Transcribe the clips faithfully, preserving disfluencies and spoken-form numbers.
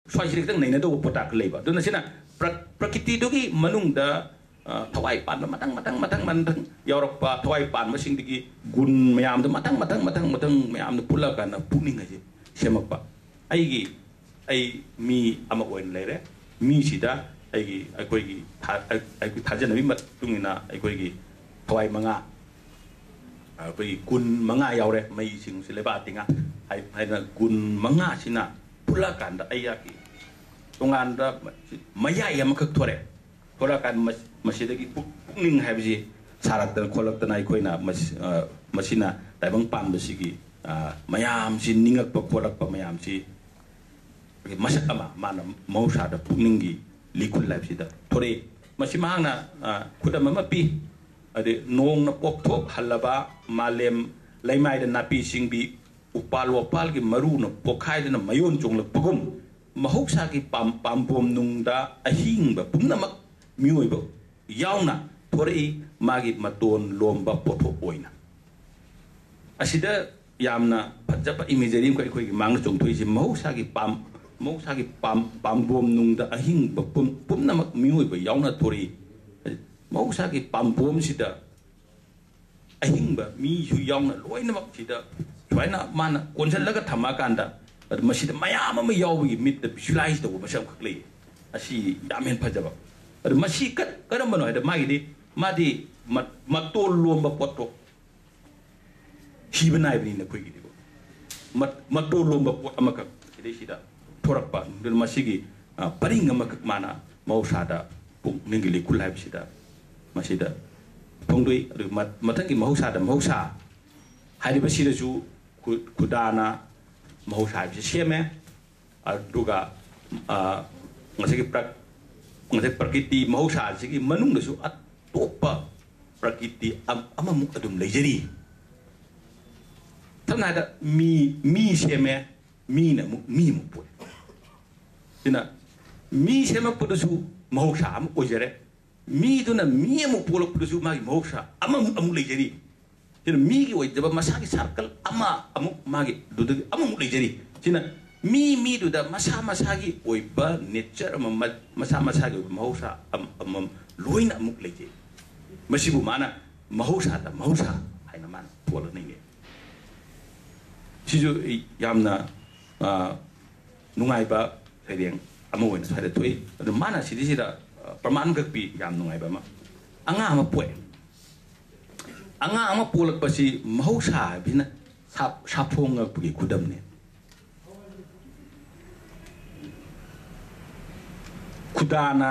ꯁ꯭ꯋꯥꯏꯁꯤꯗ ꯈꯤꯇꯪ ꯅꯩꯅꯗꯧꯕ ꯄꯣꯠꯇꯥꯛ ꯂꯩꯕ꯫ ꯑꯗꯨꯅ ꯁꯤꯅ ꯄ꯭ꯔ-, ꯄ꯭ꯔꯀꯤꯇꯤꯗꯨꯒꯤ ꯃꯅꯨꯡꯗ, ꯑ, ꯊꯋꯥꯏ ꯄꯥꯟꯕ ꯃꯊꯪ, ꯃꯊꯪ, ꯃꯊꯪ, ꯃꯊꯪ ꯌꯥꯎꯔꯛꯄ, ꯊꯋꯥꯏ ꯄꯥꯟꯕꯁꯤꯡꯗꯒꯤ ꯒꯨꯟ ꯃꯌꯥꯝꯗꯣ ꯃꯊꯪ, ꯃꯊꯪ, ꯃꯊꯪ, ꯃꯊꯪ ꯃꯌꯥꯝꯗꯣ ꯄꯨꯜꯂꯛꯑꯀꯥꯟꯗ ꯄꯨꯛꯅꯤꯡ ꯍꯥꯏꯁꯦ ꯁꯦꯝꯃꯛꯄ꯫ ꯑꯩꯒꯤ, ꯑꯩ ꯃꯤ ꯑꯃ ꯑꯣꯏꯅ ꯂꯩꯔꯦ꯫ ꯃꯤꯁꯤꯗ ꯑꯩꯒꯤ, ꯑꯩꯈꯣꯏꯒꯤ ꯊꯥ-, ꯑꯩ-, ꯑꯩꯈꯣꯏ ꯊꯥꯖꯅꯕꯤ ꯃꯇꯨꯡ ꯏꯟꯅ ꯑꯩꯈꯣꯏꯒꯤ ꯊꯋꯥꯏ ꯃꯉꯥ, ꯑꯩꯈꯣꯏꯒꯤ ꯒꯨꯟ ꯃꯉꯥ ꯌꯥꯎꯔꯦ꯫ ꯃꯩ, ꯏꯁꯤꯡ, ꯅꯨꯡꯁꯤꯠ, ꯂꯩꯕꯥꯛ, ꯇꯤꯟ, ꯉꯥ ꯍꯥꯏ-, ꯍꯥꯏꯗꯅ ꯒꯨꯟ ꯃꯉꯥꯁꯤꯅ ꯄꯨꯜꯂꯛꯑꯀꯥꯟꯗ ꯑꯩꯍꯥꯛꯀꯤ ꯇꯣꯉꯥꯟꯕ ꯃꯌꯥꯏ ꯑꯃꯈꯛ ꯊꯣꯔꯛꯑꯦ꯫ ꯊꯣꯔꯛꯑꯀꯥꯟꯗ ꯃꯁ-, ꯃꯁꯤꯗꯒꯤ ꯄꯨꯛ-, ꯄꯨꯛꯅꯤꯡ ꯍꯥꯏꯕꯁꯤ ꯁꯥꯔꯛꯇꯅ ꯈꯣꯠꯂꯛꯇꯅ ꯑꯩꯈꯣꯏꯅ ꯃꯁꯤ-, ꯑ, ꯃꯁꯤꯅ ꯇꯥꯏꯕꯪ ꯄꯥꯟꯕꯁꯤꯒꯤ, ꯑ, ꯃꯌꯥꯝꯁꯤ ꯅꯤꯡꯉꯛꯄ ꯈꯣꯠꯂꯛꯄ ꯃꯌꯥꯝꯁꯤ ꯃꯁꯛ ꯑꯃ ꯃꯥꯅ ꯃꯍꯧꯁꯥꯗ ꯄꯨꯛꯅꯤꯡꯒꯤ ꯂꯤꯈꯨꯜ ꯍꯥꯏꯕꯁꯤꯗ ꯊꯣꯔꯛꯏ꯫ ꯃꯁꯤ ꯃꯍꯥꯛꯅ, ꯑ, ꯈꯨꯗꯝ ꯑꯃ ꯄꯤ꯫ ꯑꯗꯩ ꯅꯣꯡꯅ ꯄꯣꯞꯊꯣꯛꯍꯜꯂꯕ ꯃꯥꯂꯦꯝ ꯂꯩꯃꯥꯏꯗ ꯅꯥꯄꯤ ꯁꯤꯡꯕꯤ ꯎꯄꯥꯜ ꯋꯥꯄꯥꯜꯒꯤ ꯃꯔꯨꯅ ꯄꯣꯛꯈꯥꯏꯗꯨꯅ ꯃꯌꯣꯟ ꯆꯣꯡꯂꯛꯄꯒꯨꯝ, ꯃꯍꯧꯁꯥꯒꯤ ꯄꯥꯝ-, ꯄꯥꯝꯕꯣꯝ ꯅꯨꯡꯗ ꯑꯍꯤꯡꯕ ꯄꯨꯝꯅꯃꯛ ꯃꯤꯑꯣꯏꯕ ꯌꯥꯎꯅ ꯊꯣꯔꯛꯏ, ꯃꯥꯒꯤ ꯃꯇꯣꯟ ꯂꯣꯝꯕ ꯄꯣꯠꯊꯣꯛ ꯑꯣꯏꯅ꯫ ꯑꯁꯤꯗ ꯌꯥꯝꯅ ꯐꯖꯕ ꯏꯃꯦꯖꯔꯤ ꯑꯃꯈꯛ ꯑꯩꯈꯣꯏꯒꯤ ꯃꯥꯡꯗ ꯆꯣꯡꯊꯣꯛꯏꯁꯦ, ꯃꯍꯧꯁꯥꯒꯤ ꯄꯥꯝ-, ꯃꯍꯧꯁꯥꯒꯤ ꯄꯥꯝ-, ꯄꯥꯝꯕꯣꯝ ꯅꯨꯡꯗ ꯑꯍꯤꯡꯕ ꯄꯨꯝ-, ꯄꯨꯝꯅꯃꯛ ꯃꯤꯑꯣꯏꯕ ꯌꯥꯎꯅ ꯊꯣꯔꯛꯏ꯫ ꯃꯍꯧꯁꯥꯒꯤ ꯄꯥꯝꯕꯣꯝꯁꯤꯗ ꯑꯍꯤꯡꯕ ꯃꯤꯁꯨ ꯌꯥꯎꯅ ꯂꯣꯏꯅꯃꯛ ꯁꯤꯗ ꯁꯨꯃꯥꯏꯅ ꯃꯥꯅ ꯀꯣꯟꯁꯤꯜꯂꯒ ꯊꯝꯃꯀꯥꯟꯗ, ꯑꯗꯨ ꯃꯁꯤꯗ ꯃꯌꯥꯝ ꯑꯃ ꯌꯥꯎꯕꯒꯤ ꯃꯤꯠꯇ ꯚꯤꯖꯨꯑꯦꯂꯥꯏꯁ ꯇꯧꯕ ꯃꯁꯤ ꯑꯃꯈꯛ ꯂꯩ꯫ ꯑꯁꯤ ꯌꯥꯝ ꯍꯦꯟꯅ ꯐꯖꯕ꯫ ꯑꯗꯨ ꯃꯁꯤ ꯀ-, ꯀꯔꯝꯕꯅꯣ ꯍꯥꯏꯗ, ꯃꯥꯒꯤꯗꯤ, ꯃꯥꯗꯤ ꯃ-, ꯃꯇꯣꯜ ꯂꯣꯝꯕ ꯄꯣꯠꯇꯣ ꯁꯤꯕ ꯅꯥꯏꯕꯅꯤ ꯅꯈꯣꯏꯒꯤꯗꯤꯀꯣ꯫ ꯃ-, ꯃꯇꯣꯜ ꯂꯣꯝꯕ ꯄꯣꯠ ꯑꯃꯈꯛ ꯁꯤꯗꯩꯁꯤꯗ ꯊꯣꯔꯛꯄ꯫ ꯑꯗꯨꯅ ꯃꯁꯤꯒꯤ, ꯑ, ꯄꯔꯤꯡ ꯑꯃꯈꯛ ꯃꯥꯅ ꯃꯍꯧꯁꯥꯗ ꯄꯨꯛꯅꯤꯡꯒꯤ ꯂꯤꯈꯨꯜ ꯍꯥꯏꯕꯁꯤꯗ ꯃꯁꯤꯗ ꯐꯣꯡꯗꯣꯛꯏ꯫ ꯑꯗꯨꯒ ꯃ-, ꯃꯊꯪꯒꯤ ꯃꯍꯧꯁꯥꯗ ꯃꯍꯧꯁꯥ ꯍꯥꯏꯔꯤꯕꯁꯤꯗꯁꯨ ꯈꯨ-, ꯈꯨꯗꯥꯅ ꯃꯍꯧꯁꯥ ꯍꯥꯏꯕꯁꯤ ꯁꯦꯝꯃꯦ꯫ ꯑꯗꯨꯒ, ꯑ, ꯉꯁꯥꯏꯒꯤ ꯄ꯭ꯔ-, ꯉꯁꯥꯏ ꯄ꯭ꯔꯀꯤꯇꯤ ꯃꯍꯧꯁꯥꯁꯤꯒꯤ ꯃꯅꯨꯡꯗꯁꯨ ꯑꯇꯣꯞꯄ ꯄ꯭ꯔꯀꯤꯇꯤ ꯑꯝ-, ꯑꯃꯃꯨꯛ ꯑꯗꯨꯝ ꯂꯩꯖꯔꯤ꯫ ꯁꯝꯅ ꯍꯥꯏꯔꯕꯗ ꯃꯤ, ꯃꯤ ꯁꯦꯝꯃꯦ, ꯃꯤꯅ ꯑꯃꯨꯛ ꯃꯤ ꯑꯃꯨꯛ ꯄꯣꯛꯑꯦ꯫ ꯁꯤꯅ ꯃꯤ ꯁꯦꯝꯃꯛꯄꯗꯁꯨ ꯃꯍꯧꯁꯥ ꯑꯃ ꯑꯣꯏꯖꯔꯦ꯫ ꯃꯤꯗꯨꯅ ꯃꯤ ꯑꯃꯨꯛ ꯄꯣꯛꯂꯛꯄꯗꯁꯨ ꯃꯥꯒꯤ ꯃꯍꯧꯁꯥ ꯑꯃꯃꯨꯛ ꯑꯃꯨꯛ ꯂꯩꯖꯔꯤ꯫ ꯁꯤꯅ ꯃꯤꯒꯤ ꯑꯣꯏꯖꯕ ꯃꯁꯥꯒꯤ ꯁꯥꯔꯀꯜ ꯑꯃ ꯑꯃꯨꯛ ꯃꯥꯒꯤ ꯑꯗꯨꯗꯒꯤ ꯑꯃꯃꯨꯛ ꯂꯩꯖꯔꯤ꯫ ꯁꯤꯅ ꯃꯤ ꯃꯤꯗꯨꯗ ꯃꯁꯥ ꯃꯁꯥꯒꯤ ꯑꯣꯏꯕ ꯅꯦꯆꯔ ꯑꯃ, ꯃꯁꯥ ꯃꯁꯥꯒꯤ ꯑꯣꯏꯕ ꯃꯍꯧꯁꯥ ꯑꯃꯃꯝ ꯂꯣꯏꯅ ꯑꯃꯨꯛ ꯂꯩꯖꯩ꯫ ꯃꯁꯤꯕꯨ ꯃꯥꯅ ꯃꯍꯧꯁꯥꯗ ꯃꯍꯧꯁꯥ ꯍꯥꯏꯅ ꯃꯥꯅ ꯊꯣꯜꯂꯒ ꯅꯩꯅꯩ꯫ ꯁꯤꯁꯨ ꯑꯩ ꯌꯥꯝꯅ ꯅꯨꯡꯉꯥꯏꯕ ꯁꯩꯔꯦꯡ ꯑꯃ ꯑꯣꯏꯅ ꯁ꯭ꯋꯥꯏꯗ ꯊꯣꯛꯏ꯫ ꯑꯗꯨ ꯃꯥꯅ ꯁꯤꯗꯩꯁꯤꯗ ꯄ꯭ꯔꯃꯥꯟ ꯈꯛ ꯄꯤ, ꯌꯥꯝ ꯅꯨꯡꯉꯥꯏꯕ ꯑꯃ꯫ ꯑꯉꯥꯡ ꯑꯃ ꯄꯣꯛꯑꯦ꯫ ꯑꯉꯥꯡ ꯑꯃ ꯄꯣꯛꯂꯛꯄꯁꯤ ꯃꯍꯧꯁꯥ ꯍꯥꯏꯕꯁꯤꯅ ꯁꯥꯐꯣꯡꯉꯛꯄꯒꯤ ꯈꯨꯗꯝꯅꯤ꯫ ꯈꯨꯗꯥꯅ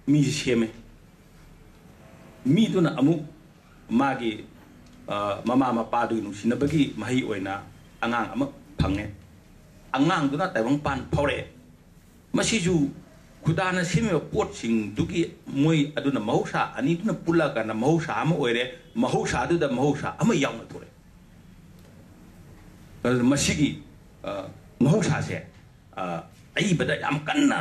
ꯃꯤꯁꯤ ꯁꯦꯝꯃꯦ꯫ ꯃꯤꯗꯨꯅ ꯑꯃꯨꯛ ꯃꯥꯒꯤ ꯃꯃꯥ ꯃꯄꯥꯗꯨꯒꯤ ꯅꯨꯡꯁꯤꯅꯕꯒꯤ ꯃꯍꯩ ꯑꯣꯏꯅ ꯑꯉꯥꯡ ꯑꯃ ꯐꯪꯉꯦ꯫ ꯑꯉꯥꯡꯗꯨꯅ ꯇꯥꯏꯕꯪꯄꯥꯟ ꯐꯥꯎꯔꯛꯑꯦ꯫ ꯃꯁꯤꯁꯨ ꯈꯨꯗꯥꯅ ꯁꯦꯝꯃꯤꯕ ꯄꯣꯠꯁꯤꯡꯗꯨꯒꯤ ꯃꯣꯏ ꯑꯗꯨꯅ ꯃꯍꯧꯁꯥ ꯑꯅꯤꯗꯨꯅ ꯄꯨꯜꯂꯛꯑꯀꯥꯟꯗ ꯃꯍꯧꯁꯥ ꯑꯃ ꯑꯣꯏꯔꯦ꯫ ꯃꯍꯧꯁꯥꯗꯨꯗ ꯃꯍꯧꯁꯥ ꯑꯃ ꯌꯥꯎꯅ ꯊꯣꯛꯂꯛꯑꯦ꯫ ꯑꯗꯨꯅ ꯃꯁꯤꯒꯤ ꯃꯍꯧꯁꯥꯁꯦ ꯑꯏꯕꯗ ꯌꯥꯝ ꯀꯟꯅ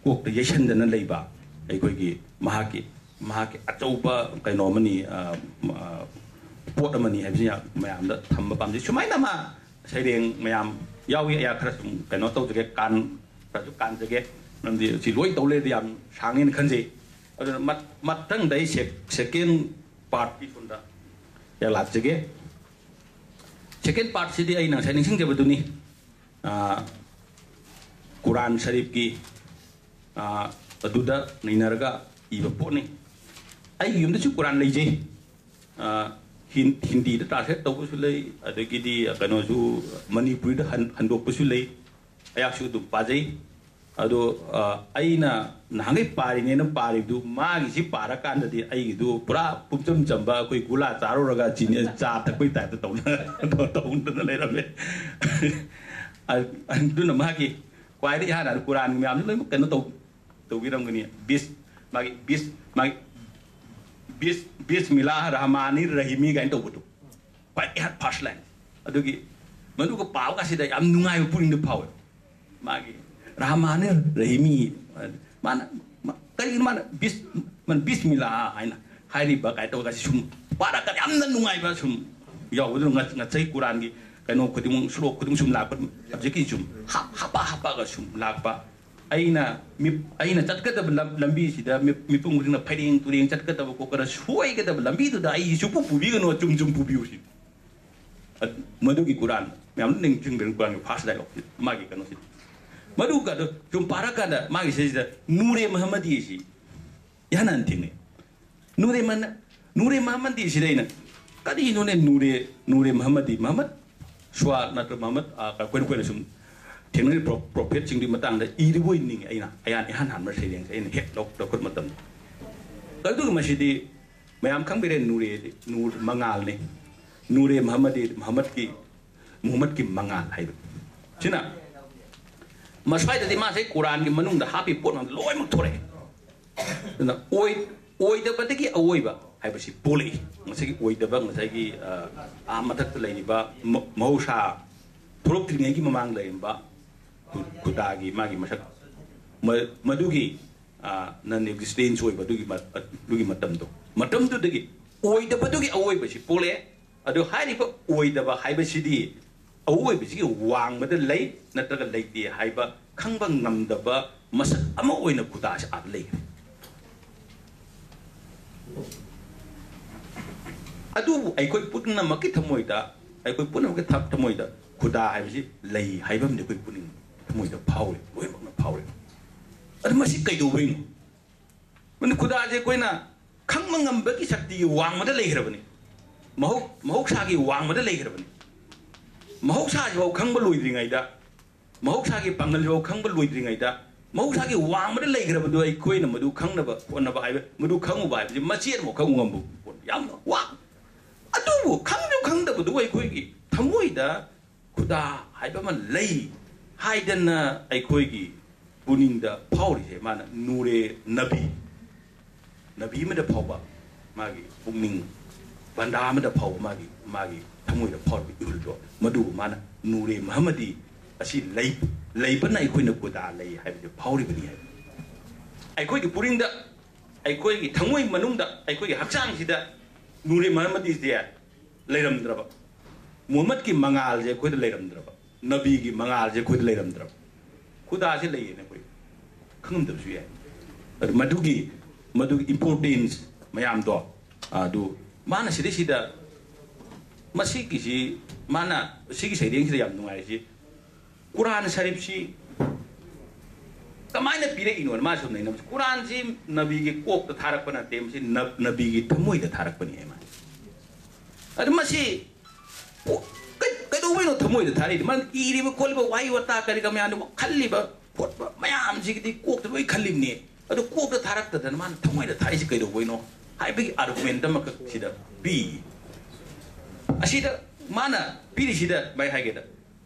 ꯀꯣꯛꯇ ꯌꯩꯁꯟꯗꯅ ꯂꯩꯕ ꯑꯩꯈꯣꯏꯒꯤ ꯃꯍꯥꯛꯀꯤ ꯃꯍꯥꯛꯀꯤ ꯑꯆꯧꯕ ꯀꯩꯅꯣ ꯑꯃꯅꯤ꯫ ꯄꯣꯠ ꯑꯃꯅꯤ ꯍꯥꯏꯕꯁꯤ ꯃꯌꯥꯝꯗ ꯊꯝꯕ ꯄꯥꯝꯖꯩ꯫ ꯁꯨꯃꯥꯏꯅ ꯑꯃ ꯁꯩꯔꯦꯡ ꯃꯌꯥꯝ ꯌꯥꯎꯏ꯫ ꯑꯩ ꯈꯔ ꯁꯨꯝ ꯀꯩꯅꯣ ꯇꯧꯖꯒꯦ, ꯀꯥꯟ ꯈꯔꯁꯨ ꯀꯥꯟꯖꯒꯦ꯫ ꯃꯔꯝꯗꯤ ꯁꯤ ꯂꯣꯏ ꯇꯧ ꯂꯩꯔꯗꯤ ꯌꯥꯝ ꯁꯥꯡꯉꯦꯅ ꯈꯟꯖꯩ꯫ ꯑꯗꯨꯅ ꯃꯊꯪꯗ ꯑꯩ ꯁꯦꯀꯦꯟ ꯄꯥꯔꯠꯀꯤ ꯁꯣꯝꯗ ꯂꯥꯛꯆꯒꯦ꯫ ꯁꯦꯀꯦꯟ ꯄꯥꯔꯠꯁꯤꯗꯤ ꯑꯩꯅ ꯉꯁꯥꯏ ꯅꯤꯡꯁꯤꯡꯖꯕꯗꯨꯅꯤ꯫ ꯀꯨꯔꯥꯟ ꯁꯔꯤꯐꯀꯤ ꯑꯗꯨꯗ ꯅꯩꯅꯔꯒ ꯏꯕ ꯄꯣꯠꯅꯤ꯫ ꯑꯩꯒꯤ ꯌꯨꯝꯗꯁꯨ ꯀꯨꯔꯥꯟ ꯂꯩꯖꯩ꯫ ꯍꯤꯟꯗꯤꯗ ꯇ꯭ꯔꯥꯟꯁꯂꯦꯠ ꯇꯧꯕꯁꯨ ꯂꯩ, ꯑꯗꯒꯤꯗꯤ ꯀꯩꯅꯣꯁꯨ ꯃꯅꯤꯄꯨꯔꯤꯗ ꯍꯟꯗꯣꯛꯄꯁꯨ ꯂꯩ꯫ ꯑꯩꯍꯥꯛꯁꯨ ꯑꯗꯨꯝ ꯄꯥꯖꯩ꯫ ꯑꯗꯣ ꯑꯩꯅ ꯅꯍꯥꯟꯈꯩ ꯄꯥꯔꯤꯅꯦꯅ ꯄꯥꯔꯤꯕꯗꯨ ꯃꯥꯒꯤꯁꯤ ꯄꯥꯔꯀꯥꯟꯗꯗꯤ ꯑꯩꯒꯤꯗꯨ ꯄꯨꯔꯥ ꯄꯨꯝꯆꯝ ꯆꯝꯕ ꯑꯩꯈꯣꯏ ꯒꯨꯂꯥ ꯆꯥꯔꯨꯔꯒ ꯆꯤꯅꯤ ꯆꯥ ꯊꯛꯄꯩ ꯇꯥꯏꯞꯇ ꯇꯧꯅ ꯇꯧꯗꯅ ꯂꯩꯔꯝꯃꯦ꯫ ꯑꯗꯨꯅ ꯃꯥꯒꯤ ꯈ꯭ꯋꯥꯏꯗꯒꯤ ꯏꯍꯥꯟ ꯍꯥꯟꯅ ꯀꯨꯔꯥꯟꯒꯤ ꯃꯌꯥꯝꯁꯨ ꯂꯣꯏꯅꯃꯛ ꯀꯩꯅꯣ ꯇꯧ ꯇꯧꯕꯤꯔꯝꯒꯅꯤ꯫ ꯕꯤꯁ ꯃꯥꯒꯤ ꯕꯤꯁ ꯃꯥꯒꯤ ꯕꯤꯁ ꯕꯤꯁꯃꯤꯂꯥꯍ ꯔꯍꯃꯥꯅꯤ ꯔꯍꯤꯃꯤ ꯀꯥꯏꯅ ꯇꯧꯕꯗꯣ ꯈ꯭ꯋꯥꯏ ꯏꯍꯥꯟ ꯐꯥꯔꯁ ꯂꯥꯏꯟ꯫ ꯑꯗꯨꯒꯤ ꯃꯗꯨꯒ ꯄꯥꯕ ꯀꯥꯟꯁꯤꯗ ꯌꯥꯝ ꯅꯨꯡꯉꯥꯏꯕ ꯄꯨꯛꯅꯤꯡꯗ ꯐꯥꯎꯋꯦ꯫ ꯃꯥꯒꯤ ꯔꯍꯃꯥꯅꯤ ꯔꯍꯤꯃꯤ ꯃꯥꯅ ꯀꯔꯤꯒꯤꯅꯣ ꯃꯥꯅ ꯕꯤꯁ ꯕꯤꯁꯃꯤꯂꯥ ꯍꯥꯏꯅ ꯍꯥꯏꯔꯤꯕ ꯀꯥꯏꯅ ꯇꯧꯔꯒ ꯁꯨꯝ ꯄꯥꯔꯀꯥꯟꯗ ꯌꯥꯝꯅ ꯅꯨꯡꯉꯥꯏꯕ ꯁꯨꯝ ꯌꯥꯎꯕꯗꯨꯅ ꯉꯁꯥꯏ ꯀꯨꯔꯥꯟꯒꯤ ꯀꯩꯅꯣ ꯈꯨꯗꯤꯡꯃꯛ, ꯁꯣꯔꯣꯛ ꯈꯨꯗꯤꯡ ꯁꯨꯝ ꯂꯥꯛꯄ, ꯍꯧꯖꯤꯛꯀꯤ ꯁꯨꯝ ꯍꯥꯞ-, ꯍꯥꯞꯄ ꯍꯥꯞꯄꯒ ꯁꯨꯝ ꯂꯥꯛꯄ꯫ ꯑꯩꯅ ꯃꯤꯞ-, ꯑꯩꯅ ꯆꯠꯀꯗꯕ ꯂꯝ-, ꯂꯝꯕꯤꯁꯤꯗ ꯃꯤꯞ-, ꯃꯤꯄꯨꯝ ꯈꯨꯗꯤꯡꯅ ꯐꯩꯔꯦꯡ ꯇꯨꯔꯦꯡ ꯆꯠꯀꯗꯕ ꯈꯣꯠꯀꯗꯕ ꯁꯣꯏꯒꯗꯕ ꯂꯝꯕꯤꯗꯨꯗ ꯑꯩ ꯁꯨꯡꯄꯨ ꯄꯨꯕꯤꯒꯅꯨ, ꯆꯨꯝ ꯆꯨꯝ ꯄꯨꯕꯤꯌꯨ ꯁꯤꯅꯤ꯫ ꯑꯗ-, ꯃꯗꯨꯒꯤ ꯀꯨꯔꯥꯟ ꯃꯌꯥꯝ ꯅꯤꯡꯁꯤꯡꯕꯤꯔꯝ, ꯀꯨꯔꯥꯟꯒꯤ ꯐꯥꯔꯁ ꯗꯥꯏꯂꯣꯛꯁꯤ, ꯃꯥꯒꯤ ꯀꯩꯅꯣꯁꯤ꯫ ꯃꯗꯨꯒ ꯑꯗꯨ ꯁꯨꯝ ꯄꯥꯔꯀꯥꯟꯗ ꯃꯥꯒꯤ ꯁꯤꯗꯩꯁꯤꯗ ꯅꯨꯔꯦ ꯃꯍꯝꯃꯗꯤ ꯁꯤ ꯏꯍꯥꯟ ꯍꯥꯟꯅ ꯊꯦꯡꯅꯩ꯫ ꯅꯨꯔꯦ ꯃꯍꯟ-, ꯅꯨꯔꯦ ꯃꯍꯝꯃꯗꯤ ꯁꯤꯗ ꯑꯩꯅ, "ꯀꯔꯤꯅꯣꯅꯦ ꯅꯨꯔꯦ, ꯅꯨꯔꯦ ꯃꯍꯝꯃꯗꯤ? ꯃꯍꯝꯃꯗ ꯁ꯭ꯋꯥ ꯅꯠꯇ꯭ꯔ ꯃꯍꯝꯃꯗ, ꯑ, ꯑꯩꯈꯣꯏꯅ, ꯑꯩꯈꯣꯏꯅ ꯁꯨꯝ ꯊꯦꯡꯅꯔꯤꯕ ꯄ꯭ꯔꯣ-, ꯄ꯭ꯔꯣꯐꯦꯠꯁꯤꯡꯗꯨꯒꯤ ꯃꯇꯥꯡꯗ ꯏꯔꯤꯕ ꯑꯣꯏ ꯅꯤꯡꯉꯤ ꯑꯩꯅ, ꯑꯩꯍꯥꯟ, ꯏꯍꯥꯟ ꯍꯥꯟꯕ ꯁꯩꯔꯦꯡꯁꯦ ꯑꯩꯅ ꯍꯦꯛ ꯂꯧ-, ꯂꯧꯈꯠꯄ ꯃꯇꯝꯗ꯫ ꯑꯗꯨꯒ ꯃꯁꯤꯗꯤ ꯃꯌꯥꯝ ꯈꯪꯕꯤꯔꯦ, ꯅꯨꯔꯦ, ꯅꯨꯔ ꯃꯉꯥꯜꯅꯤ꯫ ꯅꯨꯔꯦ ꯃꯍꯝꯃꯗꯤ ꯃꯍꯝꯃꯗꯀꯤ, ꯃꯨꯍꯝꯃꯗꯀꯤ ꯃꯉꯥꯜ ꯍꯥꯏꯕ꯫ ꯁꯤꯅ ꯃꯁ꯭ꯋꯥꯏꯗꯗꯤ ꯃꯥꯁꯦ ꯀꯨꯔꯥꯟꯒꯤ ꯃꯅꯨꯡꯗ ꯍꯥꯞꯄꯤ ꯄꯣꯠ ꯃꯌꯥꯝꯗꯣ ꯂꯣꯏꯅꯃꯛ ꯊꯣꯔꯛꯑꯦ꯫ ꯑꯗꯨꯅ ꯑꯣꯏ-, ꯑꯣꯏꯗꯕꯗꯒꯤ ꯑꯑꯣꯏꯕ ꯍꯥꯏꯕꯁꯤ ꯄꯣꯛꯂꯛꯏ꯫ ꯉꯁꯥꯏꯒꯤ ꯑꯣꯏꯗꯕ, ꯉꯁꯥꯏꯒꯤ, ꯑ, ꯑꯥ ꯃꯊꯛꯇ ꯂꯩꯔꯤꯕ ꯃ-, ꯃꯍꯧꯁꯥ ꯊꯣꯛꯂꯛꯇ꯭ꯔꯤꯉꯩꯒꯤ ꯃꯃꯥꯡ ꯂꯩꯔꯝꯕ ꯈꯨ-, ꯈꯨꯗꯥꯒꯤ ꯃꯥꯒꯤ ꯃꯁꯛ, ꯃ-, ꯃꯗꯨꯒꯤ, ꯑ, ꯅꯟ ꯑꯦꯛꯖꯤꯁꯇꯦꯟꯁ ꯑꯣꯏꯕ ꯑꯗꯨꯒꯤ ꯃ-, ꯑꯗꯨꯒꯤ ꯃꯇꯝꯗꯣ, ꯃꯇꯝꯗꯨꯗꯒꯤ ꯑꯣꯏꯗꯕꯗꯨꯒꯤ ꯑꯑꯣꯏꯕꯁꯤ ꯄꯣꯛꯂꯛꯑꯦ꯫ ꯑꯗꯨ ꯍꯥꯏꯔꯤꯕ ꯑꯣꯏꯗꯕ ꯍꯥꯏꯕꯁꯤꯗꯤ ꯑꯑꯣꯏꯕꯁꯤꯒꯤ ꯋꯥꯡꯃꯗ ꯂꯩ ꯅꯠꯇ꯭ꯔꯒ ꯂꯩꯇꯦ ꯍꯥꯏꯕ ꯈꯪꯕ ꯉꯝꯗꯕ ꯃꯁꯛ ꯑꯃ ꯑꯣꯏꯅ ꯈꯨꯗꯥꯁꯤ ꯑꯥꯗ ꯂꯩꯈ꯭ꯔꯦ꯫ ꯑꯗꯨꯕꯨ ꯑꯩꯈꯣꯏ ꯄꯨꯝꯅꯃꯛꯀꯤ ꯊꯃꯣꯏꯗ, ꯑꯩꯈꯣꯏ ꯄꯨꯝꯅꯃꯛꯀꯤ ꯊ-, ꯊꯃꯣꯏꯗ ꯈꯨꯗꯥ ꯍꯥꯏꯕꯁꯤ ꯂꯩ ꯍꯥꯏꯕ ꯑꯃꯗꯤ ꯑꯩꯈꯣꯏ ꯄꯨꯛꯅꯤꯡ ꯊꯃꯣꯏꯗ ꯐꯥꯎꯔꯤ, ꯂꯣꯏꯅꯃꯛꯅ ꯐꯥꯎꯔꯤ꯫ ꯑꯗꯨ ꯃꯁꯤ ꯀꯩꯗꯧꯕꯩꯅꯣ? ꯃꯗꯨ ꯈꯨꯗꯥꯁꯦ ꯑꯩꯈꯣꯏꯅ ꯈꯪꯕ ꯉꯝꯕꯒꯤ ꯁꯛꯇꯤꯒꯤ ꯋꯥꯡꯃꯗ ꯂꯩꯈ꯭ꯔꯕꯅꯤ꯫ ꯃꯍꯧ-, ꯃꯍꯧꯁꯥꯒꯤ ꯋꯥꯡꯃꯗ ꯂꯩꯈ꯭ꯔꯕꯅꯤ꯫ ꯃꯍꯧꯁꯥꯁꯤꯐꯥꯎ ꯈꯪꯕ ꯂꯣꯏꯗ꯭ꯔꯤꯉꯩꯗ, ꯃꯍꯧꯁꯥꯒꯤ ꯄꯥꯡꯒꯜꯁꯤꯐꯥꯎ ꯈꯪꯕ ꯂꯣꯏꯗ꯭ꯔꯤꯉꯩꯗ, ꯃꯍꯧꯁꯥꯒꯤ ꯋꯥꯡꯃꯗ ꯂꯩꯈ꯭ꯔꯕꯗꯨ ꯑꯩꯈꯣꯏꯅ ꯃꯗꯨ ꯈꯪꯅꯕ ꯍꯣꯠꯅꯕ ꯍꯥꯏꯕ, ꯃꯗꯨ ꯈꯪꯉꯨꯕ ꯍꯥꯏꯕꯁꯤ ꯃꯆꯦꯠ ꯑꯃ ꯈꯪꯕ ꯉꯝꯕ ꯄꯣꯠ ꯌꯥꯝꯅ ꯋꯥ-, ꯑꯗꯨꯕꯨ ꯈꯪꯁꯨ ꯈꯪꯗꯕꯗꯨ ꯑꯩꯈꯣꯏꯒꯤ ꯊꯃꯣꯏꯗ ꯈꯨꯗꯥ ꯍꯥꯏꯕ ꯑꯃ ꯂꯩ ꯍꯥꯏꯗꯅ ꯑꯩꯈꯣꯏꯒꯤ ꯄꯨꯛꯅꯤꯡꯗ ꯐꯥꯎꯔꯤꯁꯦ ꯃꯥꯅ ꯅꯨꯔꯦ ꯅꯕꯤ, ꯅꯕꯤ ꯑꯃꯗ ꯐꯥꯎꯕ ꯃꯥꯒꯤ ꯄꯨꯛꯅꯤꯡ, ꯕꯟꯗꯥ ꯑꯃꯗ ꯐꯥꯎꯕ ꯃꯥꯒꯤ, ꯃꯥꯒꯤ ꯊꯃꯣꯏꯗ ꯐꯥꯎꯔꯤꯕ ꯏꯍꯨꯜꯗꯣ, ꯃꯗꯨꯕꯨ ꯃꯥꯅ ꯅꯨꯔꯦ ꯃꯍꯝꯃꯗꯤ ꯑꯁꯤ ꯂꯩ-, ꯂꯩꯕꯅ ꯑꯩꯈꯣꯏꯅ ꯈꯨꯗꯥ ꯂꯩ ꯍꯥꯏꯕꯁꯦ ꯐꯥꯎꯔꯤꯕꯅꯤ ꯍꯥꯏꯕ꯫ ꯑꯩꯈꯣꯏꯒꯤ ꯄꯨꯛꯅꯤꯡꯗ, ꯑꯩꯈꯣꯏꯒꯤ ꯊꯃꯣꯏ ꯃꯅꯨꯡꯗ, ꯑꯩꯈꯣꯏꯒꯤ ꯍꯛꯆꯥꯡꯁꯤꯗ ꯅꯨꯔꯦ ꯃꯍꯝꯃꯗꯤꯁꯦ ꯂꯩꯔꯝꯗ꯭ꯔꯕ, ꯃꯨꯍꯝꯃꯗꯀꯤ ꯃꯉꯥꯜꯁꯦ ꯑꯩꯈꯣꯏꯗ ꯂꯩꯔꯝꯗ꯭ꯔꯕ, ꯅꯕꯤꯒꯤ ꯃꯉꯥꯜꯁꯦ ꯑꯩꯈꯣꯏꯗ ꯂꯩꯔꯝꯗ꯭ꯔꯕ, ꯈꯨꯗꯥꯁꯦ ꯂꯩꯌꯦꯅ ꯑꯩꯈꯣꯏ ꯈꯪꯉꯝꯗꯕꯁꯨ ꯌꯥꯏ꯫ ꯑꯗꯨ ꯃꯗꯨꯒꯤ, ꯃꯗꯨꯒꯤ importance ꯃꯌꯥꯝꯗꯣ, ꯑꯗꯨ ꯃꯥꯅ ꯁꯤꯗꯩꯁꯤꯗ, ꯃꯁꯤꯒꯤꯁꯤ, ꯃꯥꯅ ꯁꯤꯒꯤ ꯁꯩꯔꯦꯡꯁꯤꯗ ꯌꯥꯝ ꯅꯨꯡꯉꯥꯏꯔꯤꯁꯤ, ꯀꯨꯔꯥꯟ ꯁꯔꯤꯐꯁꯤ ꯀꯃꯥꯏꯅ ꯄꯤꯔꯛꯏꯅꯣꯅ ꯃꯥ ꯁꯨꯝ ꯅꯩꯅꯕꯁꯤ, ꯀꯨꯔꯥꯟꯁꯤ ꯅꯕꯤꯒꯤ ꯀꯣꯛꯇ ꯊꯥꯔꯛꯄ ꯅꯠꯇꯦ, ꯃꯁꯤ ꯅ-, ꯅꯕꯤꯒꯤ ꯊꯃꯣꯏꯗ ꯊꯥꯔꯛꯄꯅꯤ ꯍꯥꯏ ꯃꯥ꯫ ꯑꯗꯨ ꯃꯁꯤ ꯀꯣꯛ-, ꯀꯩ-, ꯀꯩꯗꯧꯕꯩꯅꯣ ꯊꯃꯣꯏꯗ ꯊꯥꯔꯛꯏꯗꯤ? ꯃꯥꯅ ꯏꯔꯤꯕ ꯈꯣꯠꯂꯤꯕ ꯋꯥꯍꯩ ꯋꯥꯇꯥ ꯀꯔꯤ ꯀꯔꯥ ꯃꯌꯥꯝꯗꯨ, ꯈꯜꯂꯤꯕ ꯈꯣꯠꯄ ꯃꯌꯥꯝꯁꯤꯒꯤꯗꯤ ꯀꯣꯛꯇ ꯂꯣꯏ ꯈꯜꯂꯤꯕꯅꯤ꯫ ꯑꯗꯨ ꯀꯣꯛꯇ ꯊꯥꯔꯛꯇꯗꯅ ꯃꯥꯅ ꯊꯃꯣꯏꯗ ꯊꯥꯔꯛꯏꯁꯤ ꯀꯩꯗꯧꯕꯩꯅꯣ ꯍꯥꯏꯕꯒꯤ argument ꯑꯃꯈꯛ ꯁꯤꯗ ꯄꯤ꯫ ꯑꯁꯤꯗ ꯃꯥꯅ ꯄꯤꯔꯤꯁꯤꯗ ꯀꯃꯥꯏ ꯍꯥꯏꯒꯦꯗ,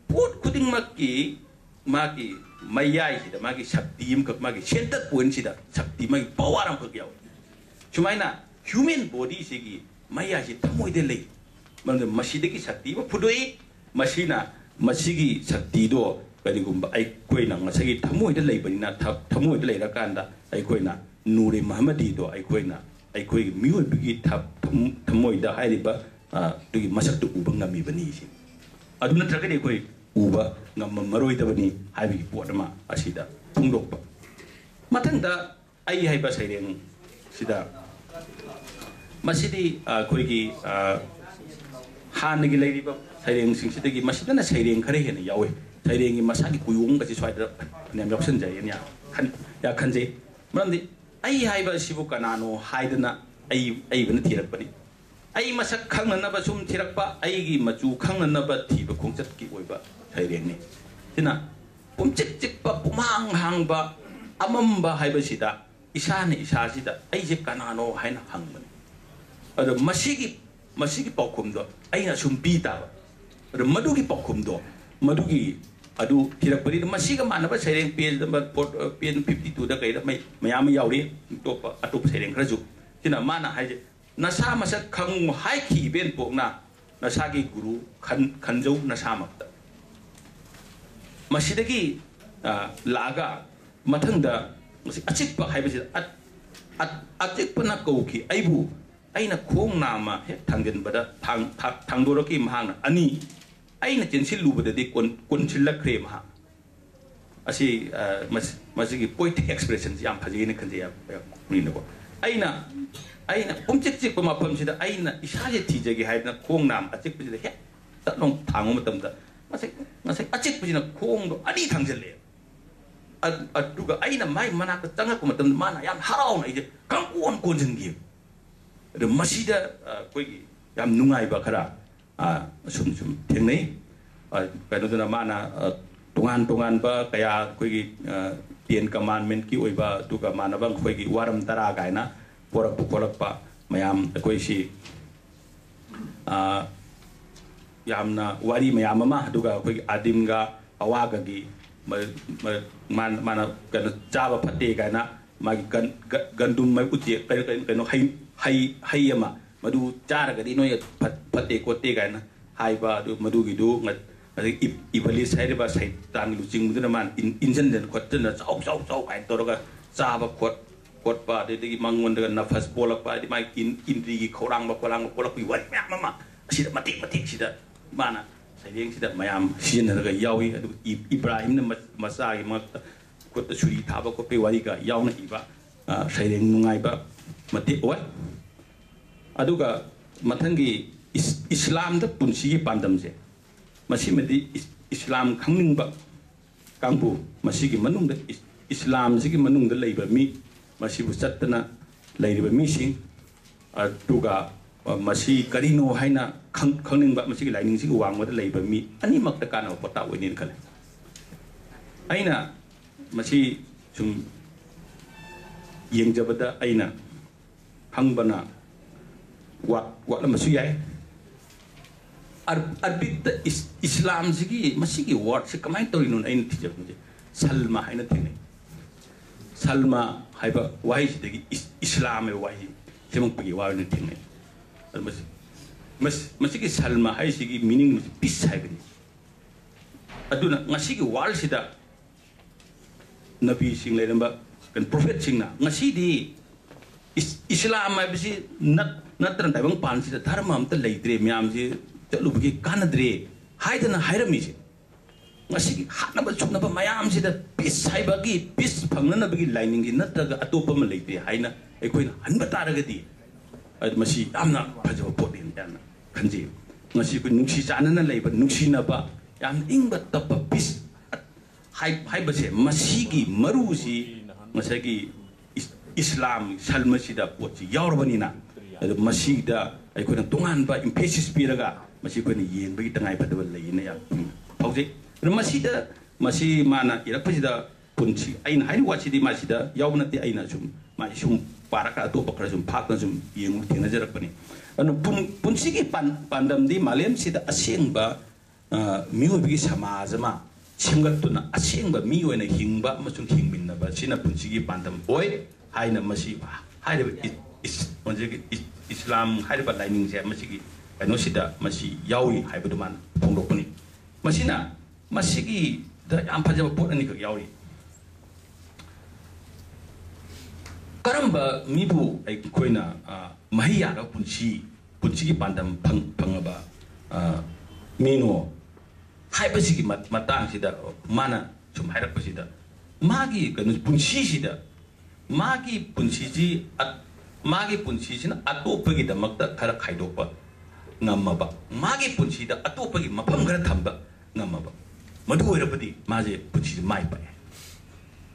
ꯄꯣꯠ ꯈꯨꯗꯤꯡꯃꯛꯀꯤ ꯃꯥꯒꯤ ꯃꯌꯥꯏꯁꯤꯗ ꯃꯥꯒꯤ ꯁꯛꯇꯤ ꯑꯃꯈꯛ, ꯃꯥꯒꯤ centre pointꯁꯤꯗ ꯁꯛꯇꯤ, ꯃꯥꯒꯤ power ꯑꯃꯈꯛ ꯌꯥꯎꯏ꯫ ꯁꯨꯃꯥꯏꯅ human bodyꯁꯤꯒꯤ ꯃꯌꯥꯏꯁꯤ ꯊꯃꯣꯏꯗ ꯂꯩ꯫ ꯃꯔꯝꯗꯤ ꯃꯁꯤꯗꯒꯤ ꯁꯛꯇꯤ ꯑꯃ ꯐꯨꯗꯣꯛꯏ꯫ ꯃꯁꯤꯅ, ꯃꯁꯤꯒꯤ ꯁꯛꯇꯤꯗꯣ ꯀꯔꯤꯒꯨꯝꯕ ꯑꯩꯈꯣꯏꯅ ꯉꯁꯥꯏꯒꯤ ꯊꯃꯣꯏꯗ ꯂꯩꯕꯅꯤꯅ, ꯊ-, ꯊꯃꯣꯏꯗ ꯂꯩꯔꯀꯥꯟꯗ ꯑꯩꯈꯣꯏꯅ ꯅꯨꯔꯦ ꯃꯍꯝꯃꯗꯤꯗꯣ ꯑꯩꯈꯣꯏꯅ, ꯑꯩꯈꯣꯏꯒꯤ ꯃꯤꯑꯣꯏꯕꯒꯤ ꯊ-, ꯊꯝ-, ꯊꯃꯣꯏꯗ ꯍꯥꯏꯔꯤꯕ, ꯑ, ꯑꯗꯨꯒꯤ ꯃꯁꯛꯇꯨ ꯎꯕ ꯉꯝꯃꯤꯕꯅꯤ ꯁꯤ꯫ ꯑꯗꯨ ꯅꯠꯇ꯭ꯔꯒꯗꯤ ꯑꯩꯈꯣꯏ ꯎꯕ ꯉꯝꯃꯝꯃꯔꯣꯏꯗꯕꯅꯤ ꯍꯥꯏꯕꯒꯤ ꯄꯣꯠ ꯑꯃ ꯑꯁꯤꯗ ꯐꯣꯡꯗꯣꯛꯄ꯫ ꯃꯊꯪꯗ ꯑꯩ ꯍꯥꯏꯕ ꯁꯩꯔꯦꯡꯁꯤꯗ, ꯃꯁꯤꯗꯤ, ꯑ, ꯑꯩꯈꯣꯏꯒꯤ, ꯑ, ꯍꯥꯟꯅꯒꯤ ꯂꯩꯔꯤꯕ ꯁꯩꯔꯦꯡꯁꯤꯡꯁꯤꯗꯒꯤ ꯃꯁꯤꯗꯅ ꯁꯩꯔꯦꯡ ꯈꯔ ꯍꯦꯟꯅ ꯌꯥꯎꯋꯤ꯫ ꯁꯩꯔꯦꯡꯒꯤ ꯃꯁꯥꯒꯤ ꯀꯨꯌꯣꯝꯒꯁꯤ ꯁ꯭ꯋꯥꯏꯗ ꯐꯅꯌꯥꯝ ꯌꯥꯎꯁꯟꯖꯩ ꯍꯥꯏꯅ ꯈꯟ-, ꯌꯥ ꯈꯟꯖꯩ꯫ ꯃꯔꯝꯗꯤ ꯑꯩ ꯍꯥꯏꯕ ꯑꯁꯤꯕꯨ ꯀꯅꯥꯅꯣ ꯍꯥꯏꯗꯅ ꯑꯩ, ꯑꯏꯕꯅ ꯊꯤꯔꯛꯄꯅꯤ꯫ ꯑꯩ ꯃꯁꯛ ꯈꯪꯅꯅꯕ ꯁꯨꯝ ꯊꯤꯔꯛꯄ, ꯑꯩꯒꯤ ꯃꯆꯨ ꯈꯪꯅꯅꯕ ꯊꯤꯕ ꯈꯣꯡꯆꯠꯀꯤ ꯑꯣꯏꯕ ꯁꯩꯔꯦꯡꯅꯤ꯫ ꯁꯤꯅ ꯄꯨꯝꯆꯤꯛ ꯆꯤꯛꯄ, ꯄꯨꯝꯍꯥꯡ ꯍꯥꯡꯕ, ꯑꯃꯝꯕ ꯍꯥꯏꯕꯁꯤꯗ ꯏꯁꯥꯅ ꯏꯁꯥꯁꯤꯗ ꯑꯩꯁꯦ ꯀꯅꯥꯅꯣ ꯍꯥꯏꯅ ꯍꯪꯕꯅꯤ꯫ ꯑꯗꯣ ꯃꯁꯤꯒꯤ, ꯃꯁꯤꯒꯤ ꯄꯥꯎꯈꯨꯝꯗꯣ ꯑꯩꯅ ꯁꯨꯝ ꯄꯤ ꯇꯥꯕ꯫ ꯑꯗꯣ ꯃꯗꯨꯒꯤ ꯄꯥꯎꯈꯨꯝꯗꯣ, ꯃꯗꯨꯒꯤ, ꯑꯗꯨ ꯊꯤꯔꯛꯄꯅꯤꯅ ꯃꯁꯤꯒ ꯃꯥꯟꯅꯕ ꯁꯩꯔꯦꯡ page number four, page fifty twoꯗ ꯀꯩꯗ ꯃꯩ-, ꯃꯌꯥꯝ ꯑꯃ ꯌꯥꯎꯔꯤ, ꯑꯇꯣꯞꯄ, ꯑꯇꯣꯞꯄ ꯁꯩꯔꯦꯡ ꯈꯔꯁꯨ꯫ ꯁꯤꯅ ꯃꯥꯅ ꯍꯥꯏꯁꯦ, "ꯅꯁꯥ ꯃꯁꯛ ꯈꯪꯉꯨ ꯍꯥꯏꯈꯤ ꯏꯕꯦꯟꯄꯣꯛꯅ, ꯅꯁꯥꯒꯤ ꯒꯨꯔꯨ ꯈꯟ-, ꯈꯟꯖꯧ ꯅꯁꯥꯃꯛꯇ"꯫ ꯃꯁꯤꯗꯒꯤ, ꯑ, ꯂꯥꯛꯑꯒ ꯃꯊꯪꯗ ꯃꯁꯤ ꯑꯆꯤꯛꯄ ꯍꯥꯏꯕꯁꯤꯗ, ꯑꯠ-, ꯑꯠ-, "ꯑꯆꯤꯛꯄꯅ ꯀꯧꯈꯤ ꯑꯩꯕꯨ, ꯑꯩꯅ ꯈꯣꯡ ꯅꯥꯝꯃ ꯍꯦꯛ ꯊꯥꯡꯖꯤꯟꯕꯗ ꯊꯥꯡ-, ꯊꯥ-, ꯊꯥꯡꯗꯣꯔꯛꯈꯤ ꯃꯍꯥꯛꯅ ꯑꯅꯤ, ꯑꯩꯅ ꯆꯦꯟꯁꯤꯜꯂꯨꯕꯗꯗꯤ ꯀꯣꯟ-, ꯀꯣꯟꯁꯤꯜꯂꯛꯈ꯭ꯔꯦ ꯃꯍꯥꯛ꯫ ꯑꯁꯤ, ꯑ, ꯃꯁꯤ-, ꯃꯁꯤꯒꯤ poetic expressionꯁꯤ ꯌꯥꯝ ꯐꯖꯩꯅ ꯈꯟꯖꯩ, ꯌꯥꯝ, ꯌꯥꯝ ꯃꯤꯅꯀꯣ꯫ ꯑꯩꯅ, ꯑꯩꯅ ꯄꯨꯝꯆꯤꯛ ꯆꯤꯛꯄ ꯃꯐꯝꯁꯤꯗ ꯑꯩꯅ ꯏꯁꯥꯁꯦ ꯊꯤꯖꯒꯦ ꯍꯥꯏꯗꯅ ꯈꯣꯡ ꯅꯥꯝ ꯑꯆꯤꯛꯄꯁꯤꯗ ꯍꯦꯛ ꯇꯠ ꯂꯥꯎ ꯊꯥꯡꯕ ꯃꯇꯝꯗ ꯉꯁꯥꯏ, ꯉꯁꯥꯏ ꯑꯆꯤꯛꯄꯁꯤꯅ ꯈꯣꯡꯗꯣ ꯑꯅꯤ ꯊꯥꯡꯖꯜꯂꯛꯑꯦ꯫ ꯑ-, ꯑꯗꯨꯒ ꯑꯩꯅ ꯃꯥꯏ ꯃꯅꯥꯛꯇ ꯆꯪꯉꯛꯄ ꯃꯇꯝꯗ ꯃꯥꯅ ꯌꯥꯝ ꯍꯔꯥꯎꯅ ꯑꯩꯁꯦ ꯀꯪꯀꯣꯟ ꯀꯣꯟꯁꯤꯟꯈꯤꯕ꯫ ꯑꯗꯣ ꯃꯁꯤꯗ, ꯑ, ꯑꯩꯈꯣꯏꯒꯤ ꯌꯥꯝ ꯅꯨꯡꯉꯥꯏꯕ ꯈꯔ, ꯑ, ꯁꯨꯝ, ꯁꯨꯝ ꯊꯦꯡꯅꯩ꯫ ꯑ, ꯀꯩꯅꯣꯗꯨꯅ ꯃꯥꯅ, ꯑ, ꯇꯣꯉꯥꯟ ꯇꯣꯉꯥꯟꯕ ꯀꯌꯥ ꯑꯩꯈꯣꯏꯒꯤ, ꯑ, Ten Commandmentꯀꯤ ꯑꯣꯏꯕ, ꯑꯗꯨꯒ ꯃꯥꯟꯅꯕ ꯑꯩꯈꯣꯏꯒꯤ ꯋꯥꯔꯝ ꯇꯔꯥ ꯀꯥꯏꯅ ꯄꯣꯔꯛꯄ ꯈꯣꯠꯂꯛꯄ ꯃꯌꯥꯝ ꯑꯩꯈꯣꯏꯁꯤ, ꯑ, ꯌꯥꯝꯅ ꯋꯥꯔꯤ ꯃꯌꯥꯝ ꯑꯃ, ꯑꯗꯨꯒ ꯑꯩꯈꯣꯏꯒꯤ ꯑꯥꯗꯤꯝꯒ ꯑꯋꯥꯒꯒꯤ ꯃ-, ꯃ-, ꯃꯥꯅ, ꯃꯥꯅ ꯀꯩꯅꯣ ꯆꯥꯕ ꯐꯠꯇꯦ ꯀꯥꯏꯅ ꯃꯥꯒꯤ ꯒꯟ-, ꯒ-, ꯒꯟꯗꯨꯝ ꯃꯩ ꯎꯆꯦꯛ ꯀꯩꯅꯣ, ꯀꯩꯅꯣ, ꯀꯩꯅꯣ ꯍꯩ, ꯍꯩ, ꯍꯩ ꯑꯃ ꯃꯗꯨ ꯆꯥꯔꯒꯗꯤ ꯅꯣꯏ ꯐꯠ-, ꯐꯠꯇꯦ ꯈꯣꯠꯇꯦ ꯀꯥꯏꯅ ꯍꯥꯏꯕ, ꯑꯗꯨ ꯃꯗꯨꯒꯤꯗꯨ ꯉ-, ꯑꯗꯒꯤ ꯏꯕ-, ꯏꯕꯂꯤꯁ ꯍꯥꯏꯔꯤꯕ ꯁꯩꯇꯥꯟꯒꯤ ꯂꯨꯆꯤꯡꯕꯗꯨꯅ ꯃꯥꯅ ꯏꯟ-, ꯏꯟꯁꯤꯟꯗꯅ ꯈꯣꯠꯆꯟꯗꯅ "ꯆꯥꯎ, ꯆꯥꯎ, ꯆꯥꯎ" ꯀꯥꯏꯅ ꯇꯧꯔꯒ ꯆꯥꯕ ꯈꯣꯠ-, ꯈꯣꯠꯄ, ꯑꯗꯩꯗꯒꯤ ꯃꯉꯣꯟꯗꯒ ꯅꯐꯁ ꯄꯣꯛꯂꯛꯄ, ꯍꯥꯏꯗꯤ ꯃꯥꯒꯤ ꯏꯟ-, ꯏꯟꯗ꯭ꯔꯤꯒꯤ ꯈꯧꯔꯥꯡꯕ ꯈꯣꯠꯂꯥꯡꯕ ꯄꯣꯛꯂꯛꯄꯒꯤ ꯋꯥꯔꯤ ꯃꯌꯥꯝ ꯑꯃ ꯑꯁꯤꯗ ꯃꯇꯦꯛ ꯃꯇꯦꯛꯁꯤꯗ ꯃꯥꯅ ꯁꯩꯔꯦꯡꯁꯤꯗ ꯃꯌꯥꯝ ꯁꯤꯖꯤꯟꯅꯔꯒ ꯌꯥꯎꯏ꯫ ꯑꯗꯨꯒ ꯏ-, ꯏꯕ꯭ꯔꯥꯍꯤꯝꯅ ꯃ-, ꯃꯆꯥꯒꯤ ꯃꯉꯛꯇ ꯈꯨꯠꯇ ꯁꯨꯔꯤ ꯊꯥꯕ ꯈꯣꯠꯄꯒꯤ ꯋꯥꯔꯤꯒ ꯌꯥꯎꯅ ꯏꯕ, ꯑ, ꯁꯩꯔꯦꯡ ꯅꯨꯡꯉꯥꯏꯕ ꯃꯇꯦꯛ ꯑꯣꯏ꯫ ꯑꯗꯨꯒ ꯃꯊꯪꯒꯤ ꯏꯁ-, ꯏꯁꯂꯥꯝꯗ ꯄꯨꯟꯁꯤꯒꯤ ꯄꯥꯟꯗꯝꯁꯦ, ꯃꯁꯤꯃꯗꯤ ꯏꯁ-, ꯏꯁꯂꯥꯝ ꯈꯪꯅꯤꯡꯕ ꯀꯥꯡꯕꯨ, ꯃꯁꯤꯒꯤ ꯃꯅꯨꯡꯗ ꯏꯁ-, ꯏꯁꯂꯥꯝꯁꯤꯒꯤ ꯃꯅꯨꯡꯗ ꯂꯩꯕ ꯃꯤ, ꯃꯁꯤꯕꯨ ꯆꯠꯇꯅ ꯂꯩꯔꯤꯕ ꯃꯤꯁꯤꯡ, ꯑꯗꯨꯒ, ꯑ, ꯃꯁꯤ ꯀꯔꯤꯅꯣ ꯍꯥꯏꯅ ꯈꯪ-, ꯈꯪꯅꯤꯡꯕ, ꯃꯁꯤꯒꯤ ꯂꯥꯏꯅꯤꯡꯁꯤꯒꯤ ꯋꯥꯡꯃꯗ ꯂꯩꯕ ꯃꯤ ꯑꯅꯤꯃꯛꯇ ꯀꯥꯟꯅꯕ ꯄꯣꯠꯇꯥꯛ ꯑꯣꯏꯅꯤꯅ ꯈꯜꯂꯤ꯫ ꯑꯩꯅ ꯃꯁꯤ ꯁꯨꯝ ꯌꯦꯡꯖꯕꯗ ꯑꯩꯅ ꯈꯪꯕꯅ ꯋꯥꯠ-, ꯋꯥꯠꯂꯝꯕꯁꯨ ꯌꯥꯏ꯫ ꯑꯔ-, ꯑꯔꯕꯤꯛꯇ ꯏꯁ-, ꯏꯁꯂꯥꯝꯁꯤꯒꯤ ꯃꯁꯤꯒꯤ wordꯁꯤ ꯀꯃꯥꯏꯅ ꯇꯧꯔꯤꯅꯣ ꯑꯩꯅ ꯊꯤꯖꯕꯁꯦ ꯁꯜꯃ ꯍꯥꯏꯅ ꯊꯦꯡꯅꯩ꯫ ꯁꯜꯃ ꯍꯥꯏꯕ ꯋꯥꯍꯩꯁꯤꯗꯒꯤ ꯏꯁ-, ꯏꯁꯂꯥꯝ ꯍꯥꯏꯕ ꯋꯥꯍꯩꯁꯤ ꯁꯦꯝꯃꯛꯄꯒꯤ ꯋꯥ ꯑꯣꯏꯅ ꯊꯦꯡꯅꯩ꯫ ꯑꯗꯨ ꯃꯁꯤ-, ꯃꯁꯤ-, ꯃꯁꯤꯒꯤ ꯁꯜꯃ ꯍꯥꯏꯁꯤꯒꯤ meaning peace ꯍꯥꯏꯕꯅꯤ꯫ ꯑꯗꯨꯅ ꯉꯁꯤꯒꯤ worldꯁꯤꯗ ꯅꯕꯤꯁꯤꯡ ꯂꯩꯔꯝꯕ ꯀꯩꯅꯣ prophetꯁꯤꯡꯅ ꯉꯁꯤꯗꯤ ꯏꯁ-, ꯏꯁꯂꯥꯝ ꯍꯥꯏꯕꯁꯤ ꯅꯠ-, ꯅꯠꯇ꯭ꯔ ꯇꯥꯏꯕꯪꯄꯥꯟꯁꯤꯗ ꯙꯔꯃ ꯑꯝꯇ ꯂꯩꯇ꯭ꯔꯦ, ꯃꯌꯥꯝꯁꯤ ꯆꯠꯂꯨꯕꯒꯤ ꯀꯥꯟꯅꯗ꯭ꯔꯦ ꯍꯥꯏꯗꯅ ꯍꯥꯏꯔꯝꯃꯤꯁꯦ, ꯉꯁꯤꯒꯤ ꯍꯥꯠꯅꯕ ꯁꯨꯅꯕ ꯃꯌꯥꯝꯁꯤꯗ ꯄꯤꯁ ꯍꯥꯏꯕꯒꯤ, ꯄꯤꯁ ꯐꯪꯅꯅꯕꯒꯤ ꯂꯥꯏꯅꯤꯡꯒꯤ ꯅꯠꯇ꯭ꯔꯒ ꯑꯇꯣꯞꯄ ꯑꯃ ꯂꯩꯇꯦ ꯍꯥꯏꯅ ꯑꯩꯈꯣꯏꯅ ꯍꯟꯕ ꯇꯥꯔꯒꯗꯤ, ꯑꯗꯨ ꯃꯁꯤ ꯌꯥꯝꯅ ꯐꯖꯕ ꯄꯣꯠꯅꯤ ꯍꯥꯏꯅ ꯈꯟꯖꯩ꯫ ꯉꯁꯤ ꯑꯩꯈꯣꯏ ꯅꯨꯡꯁꯤ ꯆꯥꯟꯅꯅ ꯂꯩꯕ, ꯅꯨꯡꯁꯤꯅꯕ, ꯌꯥꯝꯅ ꯏꯪꯕ ꯇꯞꯄ ꯄꯤꯁ ꯍꯥꯏ-, ꯍꯥꯏꯕꯁꯦ, ꯃꯁꯤꯒꯤ ꯃꯔꯨꯁꯤ ꯉꯁꯥꯏꯒꯤ ꯏꯁ-, ꯏꯁꯂꯥꯝ ꯁꯜꯃꯁꯤꯗ ꯄꯣꯠꯁꯤ ꯌꯥꯎꯔꯕꯅꯤꯅ, ꯑꯗꯨ ꯃꯁꯤꯗ ꯑꯩꯈꯣꯏꯅ ꯇꯣꯉꯥꯟꯕ emphasis ꯄꯤꯔꯒ ꯃꯁꯤ ꯑꯩꯈꯣꯏꯅ ꯌꯦꯡꯕꯒꯤ ꯇꯉꯥꯏ ꯐꯗꯕ ꯂꯩꯌꯦꯅ ꯌꯥꯝ ꯐꯥꯎꯖꯩ꯫ ꯑꯗꯨ ꯃꯁꯤꯗ, ꯃꯁꯤ ꯃꯥꯅ ꯏꯔꯛꯄꯁꯤꯗ ꯄꯨꯟꯁꯤ, ꯑꯩꯅ ꯍꯥꯏꯔꯤꯕ ꯋꯥꯁꯤꯗꯤ ꯃꯥꯁꯤꯗ ꯌꯥꯎꯕ ꯅꯠꯇꯦ, ꯑꯩꯅ ꯁꯨꯝ ꯃꯥꯁꯤ ꯁꯨꯝ ꯄꯥꯔꯒ ꯑꯇꯣꯞꯄ ꯈꯔ ꯁꯨꯝ ꯐꯥꯛꯅ ꯁꯨꯝ ꯌꯦꯡꯉꯨ ꯊꯦꯡꯅꯖꯔꯛꯄꯅꯤ꯫ ꯑꯗꯨꯅ ꯄꯨꯟ-, ꯄꯨꯟꯁꯤꯒꯤ ꯄꯥꯟ-, ꯄꯥꯟꯗꯝꯗꯤ ꯃꯥꯂꯦꯝꯁꯤꯗ ꯑꯁꯦꯡꯕ ꯑ, ꯃꯤꯑꯣꯏꯕꯒꯤ ꯁꯃꯥꯖ ꯑꯃ ꯁꯦꯝꯒꯠꯇꯨꯅ ꯑꯁꯦꯡꯕ ꯃꯤ ꯑꯣꯏꯅ ꯍꯤꯡꯕ ꯑꯃꯁꯨꯡ ꯍꯤꯡꯃꯤꯟꯅꯕ ꯑꯁꯤꯅ ꯄꯨꯟꯁꯤꯒꯤ ꯄꯥꯟꯗꯝ ꯑꯣꯏ ꯍꯥꯏꯅ ꯃꯁꯤ ꯍꯥꯏꯔꯤꯕ ꯏ-, ꯏꯁ-, ꯍꯧꯖꯤꯛ ꯏ-, ꯏꯁꯂꯥꯝ ꯍꯥꯏꯔꯤꯕ ꯂꯥꯏꯅꯤꯡꯁꯦ ꯃꯁꯤꯒꯤ ꯀꯩꯅꯣꯁꯤꯗ ꯃꯁꯤ ꯌꯥꯎꯔꯤ ꯍꯥꯏꯕꯗꯨ ꯃꯥꯅ ꯐꯣꯡꯗꯣꯛꯄꯅꯤ꯫ ꯃꯁꯤꯅ, ꯃꯁꯤꯒꯤꯗ ꯌꯥꯝ ꯐꯖꯕ ꯄꯣꯠ ꯑꯅꯤꯈꯛ ꯌꯥꯎꯔꯤ꯫ ꯀꯔꯝꯕ ꯃꯤꯕꯨ ꯑꯩꯈꯣꯏꯅ, ꯑ, ꯃꯍꯩ ꯌꯥꯜꯂꯕ ꯄꯨꯟꯁꯤ, ꯄꯨꯟꯁꯤꯒꯤ ꯄꯥꯟꯗꯝ ꯐꯪ-, ꯐꯪꯉꯕ, ꯑ, ꯃꯤꯅꯣ ꯍꯥꯏꯕꯁꯤꯒꯤ ꯃꯠ-, ꯃꯇꯥꯡꯁꯤꯗ ꯃꯥꯅ ꯁꯨꯝ ꯍꯥꯏꯔꯛꯄꯁꯤꯗ, ꯃꯥꯒꯤ ꯀꯩꯅꯣ, ꯄꯨꯟꯁꯤꯁꯤꯗ, ꯃꯥꯒꯤ ꯄꯨꯟꯁꯤꯁꯤ ꯑꯠ-, ꯃꯥꯒꯤ ꯄꯨꯟꯁꯤꯁꯤꯅ ꯑꯇꯣꯞꯄꯒꯤꯗꯃꯛꯇ ꯈꯔ ꯈꯥꯏꯗꯣꯛꯄ ꯉꯝꯃꯕ, ꯃꯥꯒꯤ ꯄꯨꯟꯁꯤꯗ ꯑꯇꯣꯞꯄꯒꯤ ꯃꯐꯝ ꯈꯔ ꯊꯝꯕ ꯉꯝꯃꯕ, ꯃꯗꯨ ꯑꯣꯏꯔꯕꯗꯤ ꯃꯥꯁꯦ ꯄꯨꯟꯁꯤꯁꯦ ꯃꯥꯏ ꯄꯥꯛꯑꯦ꯫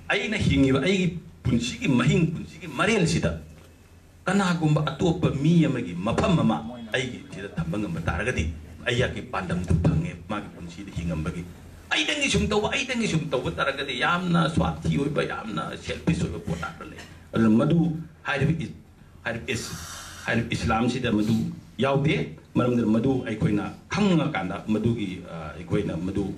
ꯑꯩꯅ ꯍꯤꯡꯉꯤꯕ ꯑꯩꯒꯤ ꯄꯨꯟꯁꯤꯒꯤ ꯃꯍꯤꯡ, ꯄꯨꯟꯁꯤꯒꯤ ꯃꯔꯦꯜꯁꯤꯗ ꯀꯅꯥꯒꯨꯝꯕ ꯑꯇꯣꯞꯄ ꯃꯤ ꯑꯃꯒꯤ ꯃꯐꯝ ꯑꯃ ꯑꯩꯒꯤ ꯁꯤꯗ ꯊꯝꯕ ꯉꯝꯕ ꯇꯥꯔꯒꯗꯤ, ꯑꯩꯍꯥꯛꯀꯤ ꯄꯥꯟꯗꯝꯗꯨ ꯐꯪꯉꯦ, ꯃꯥꯒꯤ ꯄꯨꯟꯁꯤꯗ ꯍꯤꯡꯉꯝꯕꯒꯤ꯫ ꯑꯩꯗꯪꯒꯤ ꯁꯨꯝ ꯇꯧꯕ, ꯑꯩꯗꯪꯒꯤ ꯁꯨꯝ ꯇꯧꯕ ꯇꯥꯔꯒꯗꯤ ꯌꯥꯝꯅ ꯁ꯭ꯋꯥꯔꯊꯤ ꯑꯣꯏꯕ, ꯌꯥꯝꯅ selfish ꯑꯣꯏꯕ ꯄꯣꯠ ꯉꯥꯛꯇ ꯂꯩ꯫ ꯑꯗꯨꯅ ꯃꯗꯨ ꯍꯥꯏꯔꯤꯕ ꯏꯁ-, ꯍꯥꯏꯔꯤꯕ ꯏꯁ-, ꯍꯥꯏꯔꯤꯕ ꯏꯁꯂꯥꯝꯁꯤꯗ ꯃꯗꯨ ꯌꯥꯎꯗꯦ꯫ ꯃꯔꯝꯗꯤ ꯃꯗꯨ ꯑꯩꯈꯣꯏꯅ ꯈꯪꯉꯀꯥꯟꯗ ꯃꯗꯨꯒꯤ, ꯑ, ꯑꯩꯈꯣꯏꯅ ꯃꯗꯨ,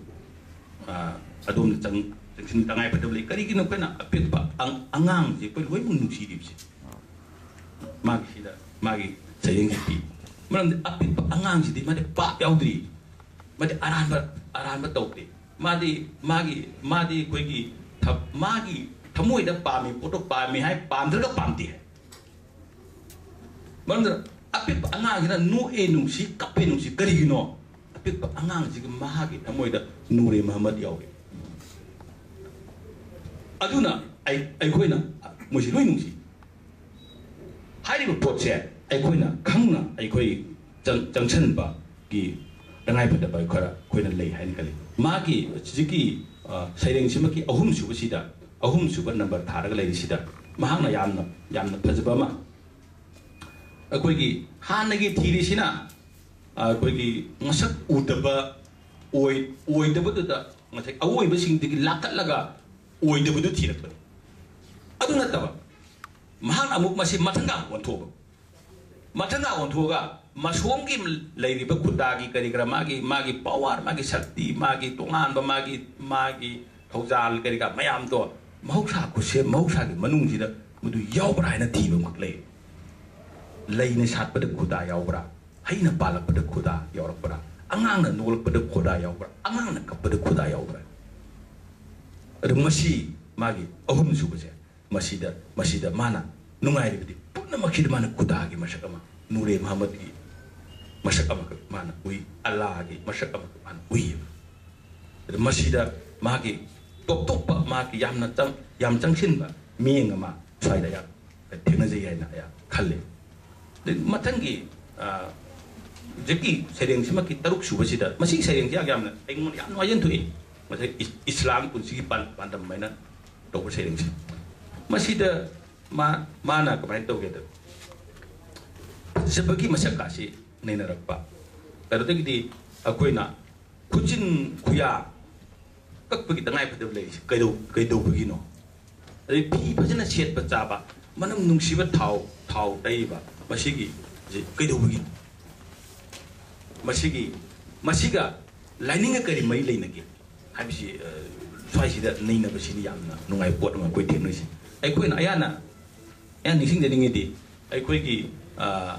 ꯑ, ꯑꯗꯣꯝꯗ ꯆꯪ-, ꯆꯪꯁꯤꯟ ꯇꯉꯥꯏ ꯐꯗꯕ ꯂꯩ꯫ ꯀꯔꯤꯒꯤꯅꯣ? ꯑꯩꯈꯣꯏꯅ ꯑꯄꯤꯛꯄ ꯑꯉ-, ꯑꯉꯥꯡꯁꯦ ꯑꯩꯈꯣꯏ ꯂꯣꯏꯅꯃꯛ ꯅꯨꯡꯁꯤꯔꯤꯕꯁꯦ꯫ ꯃꯥꯒꯤꯁꯤꯗ ꯃꯥꯒꯤ ꯆꯌꯦꯡꯁꯤ ꯄꯤ꯫ ꯃꯔꯝꯗꯤ ꯑꯄꯤꯛꯄ ꯑꯉꯥꯡꯁꯤꯗꯤ ꯃꯥꯗꯤ ꯄꯥꯞ ꯌꯥꯎꯗ꯭ꯔꯤ, ꯃꯥꯗꯤ ꯑꯔꯥꯟꯕ, ꯑꯔꯥꯟꯕ ꯇꯧꯗꯦ꯫ ꯃꯥꯗꯤ, ꯃꯥꯒꯤ, ꯃꯥꯗꯤ ꯑꯩꯈꯣꯏꯒꯤ ꯊ-, ꯃꯥꯒꯤ ꯊꯃꯣꯏꯗ ꯄꯥꯝꯃꯤ ꯄꯣꯠꯇꯣ ꯄꯥꯝꯃꯤ ꯍꯥꯏ, ꯄꯥꯝꯗ꯭ꯔꯒ ꯄꯥꯝꯗꯦ ꯍꯥꯏ꯫ ꯃꯔꯝꯗ ꯑꯄꯤꯛꯄ ꯑꯉꯥꯡꯁꯤꯅ ꯅꯣꯛꯑꯦ ꯅꯨꯡꯁꯤ, ꯀꯞꯄꯦ ꯅꯨꯡꯁꯤ, ꯀꯔꯤꯒꯤꯅꯣ? ꯑꯄꯤꯛꯄ ꯑꯉꯥꯡꯁꯤꯒꯤ ꯃꯍꯥꯛꯀꯤ ꯊꯃꯣꯏꯗ ꯅꯨꯔꯦ ꯃꯍꯝꯃꯗ ꯌꯥꯎꯏ꯫ ꯑꯗꯨꯅ ꯑꯩ-, ꯑꯩꯈꯣꯏꯅ ꯃꯣꯏꯁꯤ ꯂꯣꯏ ꯅꯨꯡꯁꯤ꯫ ꯍꯥꯏꯔꯤꯕ ꯄꯣꯠꯁꯦ ꯑꯩꯈꯣꯏꯅ ꯈꯪꯅ ꯑꯩꯈꯣꯏ ꯆꯪ-, ꯆꯪꯁꯟꯕꯒꯤ ꯇꯉꯥꯏꯐꯗꯕ ꯈꯔ ꯑꯩꯈꯣꯏꯅ ꯂꯩ ꯍꯥꯏꯅ ꯈꯜꯂꯤ꯫ ꯃꯥꯒꯤ ꯍꯧꯖꯤꯛꯀꯤ, ꯑ, ꯁꯩꯔꯦꯡꯁꯤꯃꯛꯀꯤ ꯑꯍꯨꯝꯁꯨꯕꯁꯤꯗ, ꯑꯍꯨꯝꯁꯨꯕ ꯅꯝꯕꯔ ꯊꯥꯔꯒ ꯂꯩꯔꯤꯁꯤꯗ ꯃꯍꯥꯛꯅ ꯌꯥꯝꯅ, ꯌꯥꯝꯅ ꯐꯖꯕ ꯑꯃ, ꯑꯩꯈꯣꯏꯒꯤ ꯍꯥꯟꯅꯒꯤ ꯊꯤꯔꯤꯁꯤꯅ, ꯑ, ꯑꯩꯈꯣꯏꯒꯤ ꯃꯁꯛ ꯎꯗꯕ ꯑꯣꯏ-, ꯑꯣꯏꯗꯕꯗꯨꯗ ꯉꯁꯥꯏ ꯑꯋꯣꯏꯕꯁꯤꯡꯗꯒꯤ ꯂꯥꯛꯀꯠꯂꯒ ꯑꯣꯏꯗꯕꯗꯨ ꯊꯤꯔꯛꯄꯅꯤ꯫ ꯑꯗꯨ ꯅꯠꯇꯕ ꯃꯍꯥꯛꯅ ꯑꯃꯨꯛ ꯃꯁꯤ ꯃꯊꯪꯒ ꯑꯣꯟꯊꯣꯛꯑꯕ꯫ ꯃꯊꯪꯒ ꯑꯣꯟꯊꯣꯛꯑꯒ ꯃꯁꯣꯝꯒꯤ ꯂꯩꯔꯤꯕ ꯈꯨꯟꯗꯥꯒꯤ ꯀꯔꯤ ꯀꯔꯥ ꯃꯥꯒꯤ, ꯃꯥꯒꯤ ꯄꯋꯥꯔ, ꯃꯥꯒꯤ ꯁꯛꯇꯤ, ꯃꯥꯒꯤ ꯇꯣꯉꯥꯟꯕ ꯃꯥꯒꯤ, ꯃꯥꯒꯤ ꯊꯧꯖꯥꯜ ꯀꯔꯤ ꯀꯔꯥ ꯃꯌꯥꯝꯗꯣ ꯃꯍꯧꯁꯥ ꯈꯨꯠꯁꯦꯝ, ꯃꯍꯧꯁꯥꯒꯤ ꯃꯅꯨꯡꯁꯤꯗ ꯃꯗꯨ ꯌꯥꯎꯕ꯭ꯔꯥ ꯍꯥꯏꯅ ꯊꯤꯕ ꯑꯃꯈꯛ ꯂꯩ꯫ ꯂꯩꯅ ꯁꯥꯠꯄꯗ ꯈꯨꯗꯥ ꯌꯥꯎꯕ꯭ꯔꯥ? ꯍꯩꯅ ꯄꯥꯜꯂꯛꯄꯗ ꯈꯨꯗꯥ ꯌꯥꯎꯔꯛꯄ꯭ꯔꯥ? ꯑꯉꯥꯡꯅ ꯅꯣꯛꯂꯛꯄꯗ ꯈꯨꯗꯥ ꯌꯥꯎꯕ꯭ꯔꯥ? ꯑꯉꯥꯡꯅ ꯀꯞꯄꯗ ꯈꯨꯗꯥ ꯌꯥꯎꯕ꯭ꯔꯥ? ꯑꯗꯨ ꯃꯁꯤ ꯃꯥꯒꯤ ꯑꯍꯨꯝꯁꯨꯕꯁꯦ, ꯃꯁꯤꯗ, ꯃꯁꯤꯗ ꯃꯥꯅ ꯅꯨꯡꯉꯥꯏꯔꯤꯕꯗꯤ ꯄꯨꯝꯅꯃꯛꯁꯤꯗ ꯃꯥꯅ ꯈꯨꯗꯥꯒꯤ ꯃꯁꯛ ꯑꯃ, ꯅꯨꯔꯦ ꯃꯍꯝꯃꯗꯀꯤ ꯃꯁꯛ ꯑꯃꯈꯛ ꯃꯥꯅ ꯎꯏ, ꯑꯜꯂꯥꯍꯒꯤ ꯃꯁꯛ ꯑꯃꯈꯛ ꯃꯥꯅ ꯎꯏꯌꯦꯕ꯫ ꯑꯗꯨ ꯃꯁꯤꯗ ꯃꯥꯒꯤ ꯇꯣꯞ ꯇꯣꯞꯄ, ꯃꯥꯒꯤ ꯌꯥꯝꯅ ꯆꯪ-, ꯌꯥꯝ ꯆꯪꯁꯤꯟꯕ ꯃꯤꯠꯌꯦꯡ ꯑꯃ ꯁ꯭ꯋꯥꯏꯗ ꯑꯩꯍꯥꯛ ꯊꯦꯡꯅꯖꯩ ꯍꯥꯏꯅ ꯑꯩꯍꯥꯛ ꯈꯜꯂꯤ꯫ ꯑꯗꯩ ꯃꯊꯪꯒꯤ, ꯑ, ꯍꯧꯖꯤꯛꯀꯤ ꯁꯩꯔꯦꯡꯁꯤꯃꯛꯀꯤ ꯇꯔꯨꯛ ꯁꯨꯕꯁꯤꯗ, ꯃꯁꯤꯒꯤ ꯁꯩꯔꯦꯡꯁꯤ ꯌꯥꯝ ꯌꯥꯝꯅ ꯑꯩꯉꯣꯟꯗ ꯌꯥꯝ ꯅꯨꯡꯉꯥꯏꯖꯅ ꯊꯣꯛꯏ꯫ ꯃꯁꯤ ꯏꯁ-, ꯏꯁꯂꯥꯝ ꯄꯨꯟꯁꯤꯒꯤ ꯄꯥꯟ-, ꯄꯥꯟꯗꯝ ꯍꯥꯏꯅ ꯇꯧꯕ ꯁꯩꯔꯦꯡꯁꯦ꯫ ꯃꯁꯤꯗ ꯃꯥ-, ꯃꯥꯅ ꯀꯃꯥꯏꯅ ꯇꯧꯒꯦꯗ, ꯐꯖꯕꯒꯤ ꯃꯁꯛ ꯑꯁꯤ ꯅꯩꯅꯔꯛꯄ꯫ ꯑꯗꯨꯗꯒꯤꯗꯤ ꯑꯩꯈꯣꯏꯅ ꯈꯨꯖꯤꯟ ꯈꯨꯌꯥ ꯀꯛꯄꯒꯤ ꯇꯉꯥꯏ ꯐꯗꯕ ꯂꯩꯔꯤꯁꯦ ꯀꯩꯗꯧ-, ꯀꯩꯗꯧꯕꯒꯤꯅꯣ? ꯑꯗꯩ ꯐꯤ ꯐꯖꯅ ꯁꯦꯠꯄ ꯆꯥꯕ, ꯃꯅꯝ ꯅꯨꯡꯁꯤꯕ ꯊꯥꯎ, ꯊꯥꯎ ꯇꯩꯕ, ꯃꯁꯤꯒꯤ, ꯁꯤ ꯀꯩꯗꯧꯕꯒꯤꯅꯣ? ꯃꯁꯤꯒꯤ, ꯃꯁꯤꯒ ꯂꯥꯏꯅꯤꯡꯒ ꯀꯔꯤ ꯃꯔꯤ ꯂꯩꯅꯒꯦ ꯍꯥꯏꯕꯁꯤ, ꯑ, ꯁ꯭ꯋꯥꯏꯁꯤꯗ ꯅꯩꯅꯕꯁꯤꯅꯤ ꯌꯥꯝꯅ ꯅꯨꯡꯉꯥꯏꯕ ꯄꯣꯠ ꯑꯃ ꯑꯩꯈꯣꯏ ꯊꯦꯡꯅꯔꯤꯁꯦ꯫ ꯑꯩꯈꯣꯏꯅ ꯑꯌꯥꯝꯕ ꯑꯩꯅ ꯅꯤꯡꯁꯤꯡꯖꯅꯤꯡꯉꯤꯗꯤ ꯑꯩꯈꯣꯏꯒꯤ, ꯑ,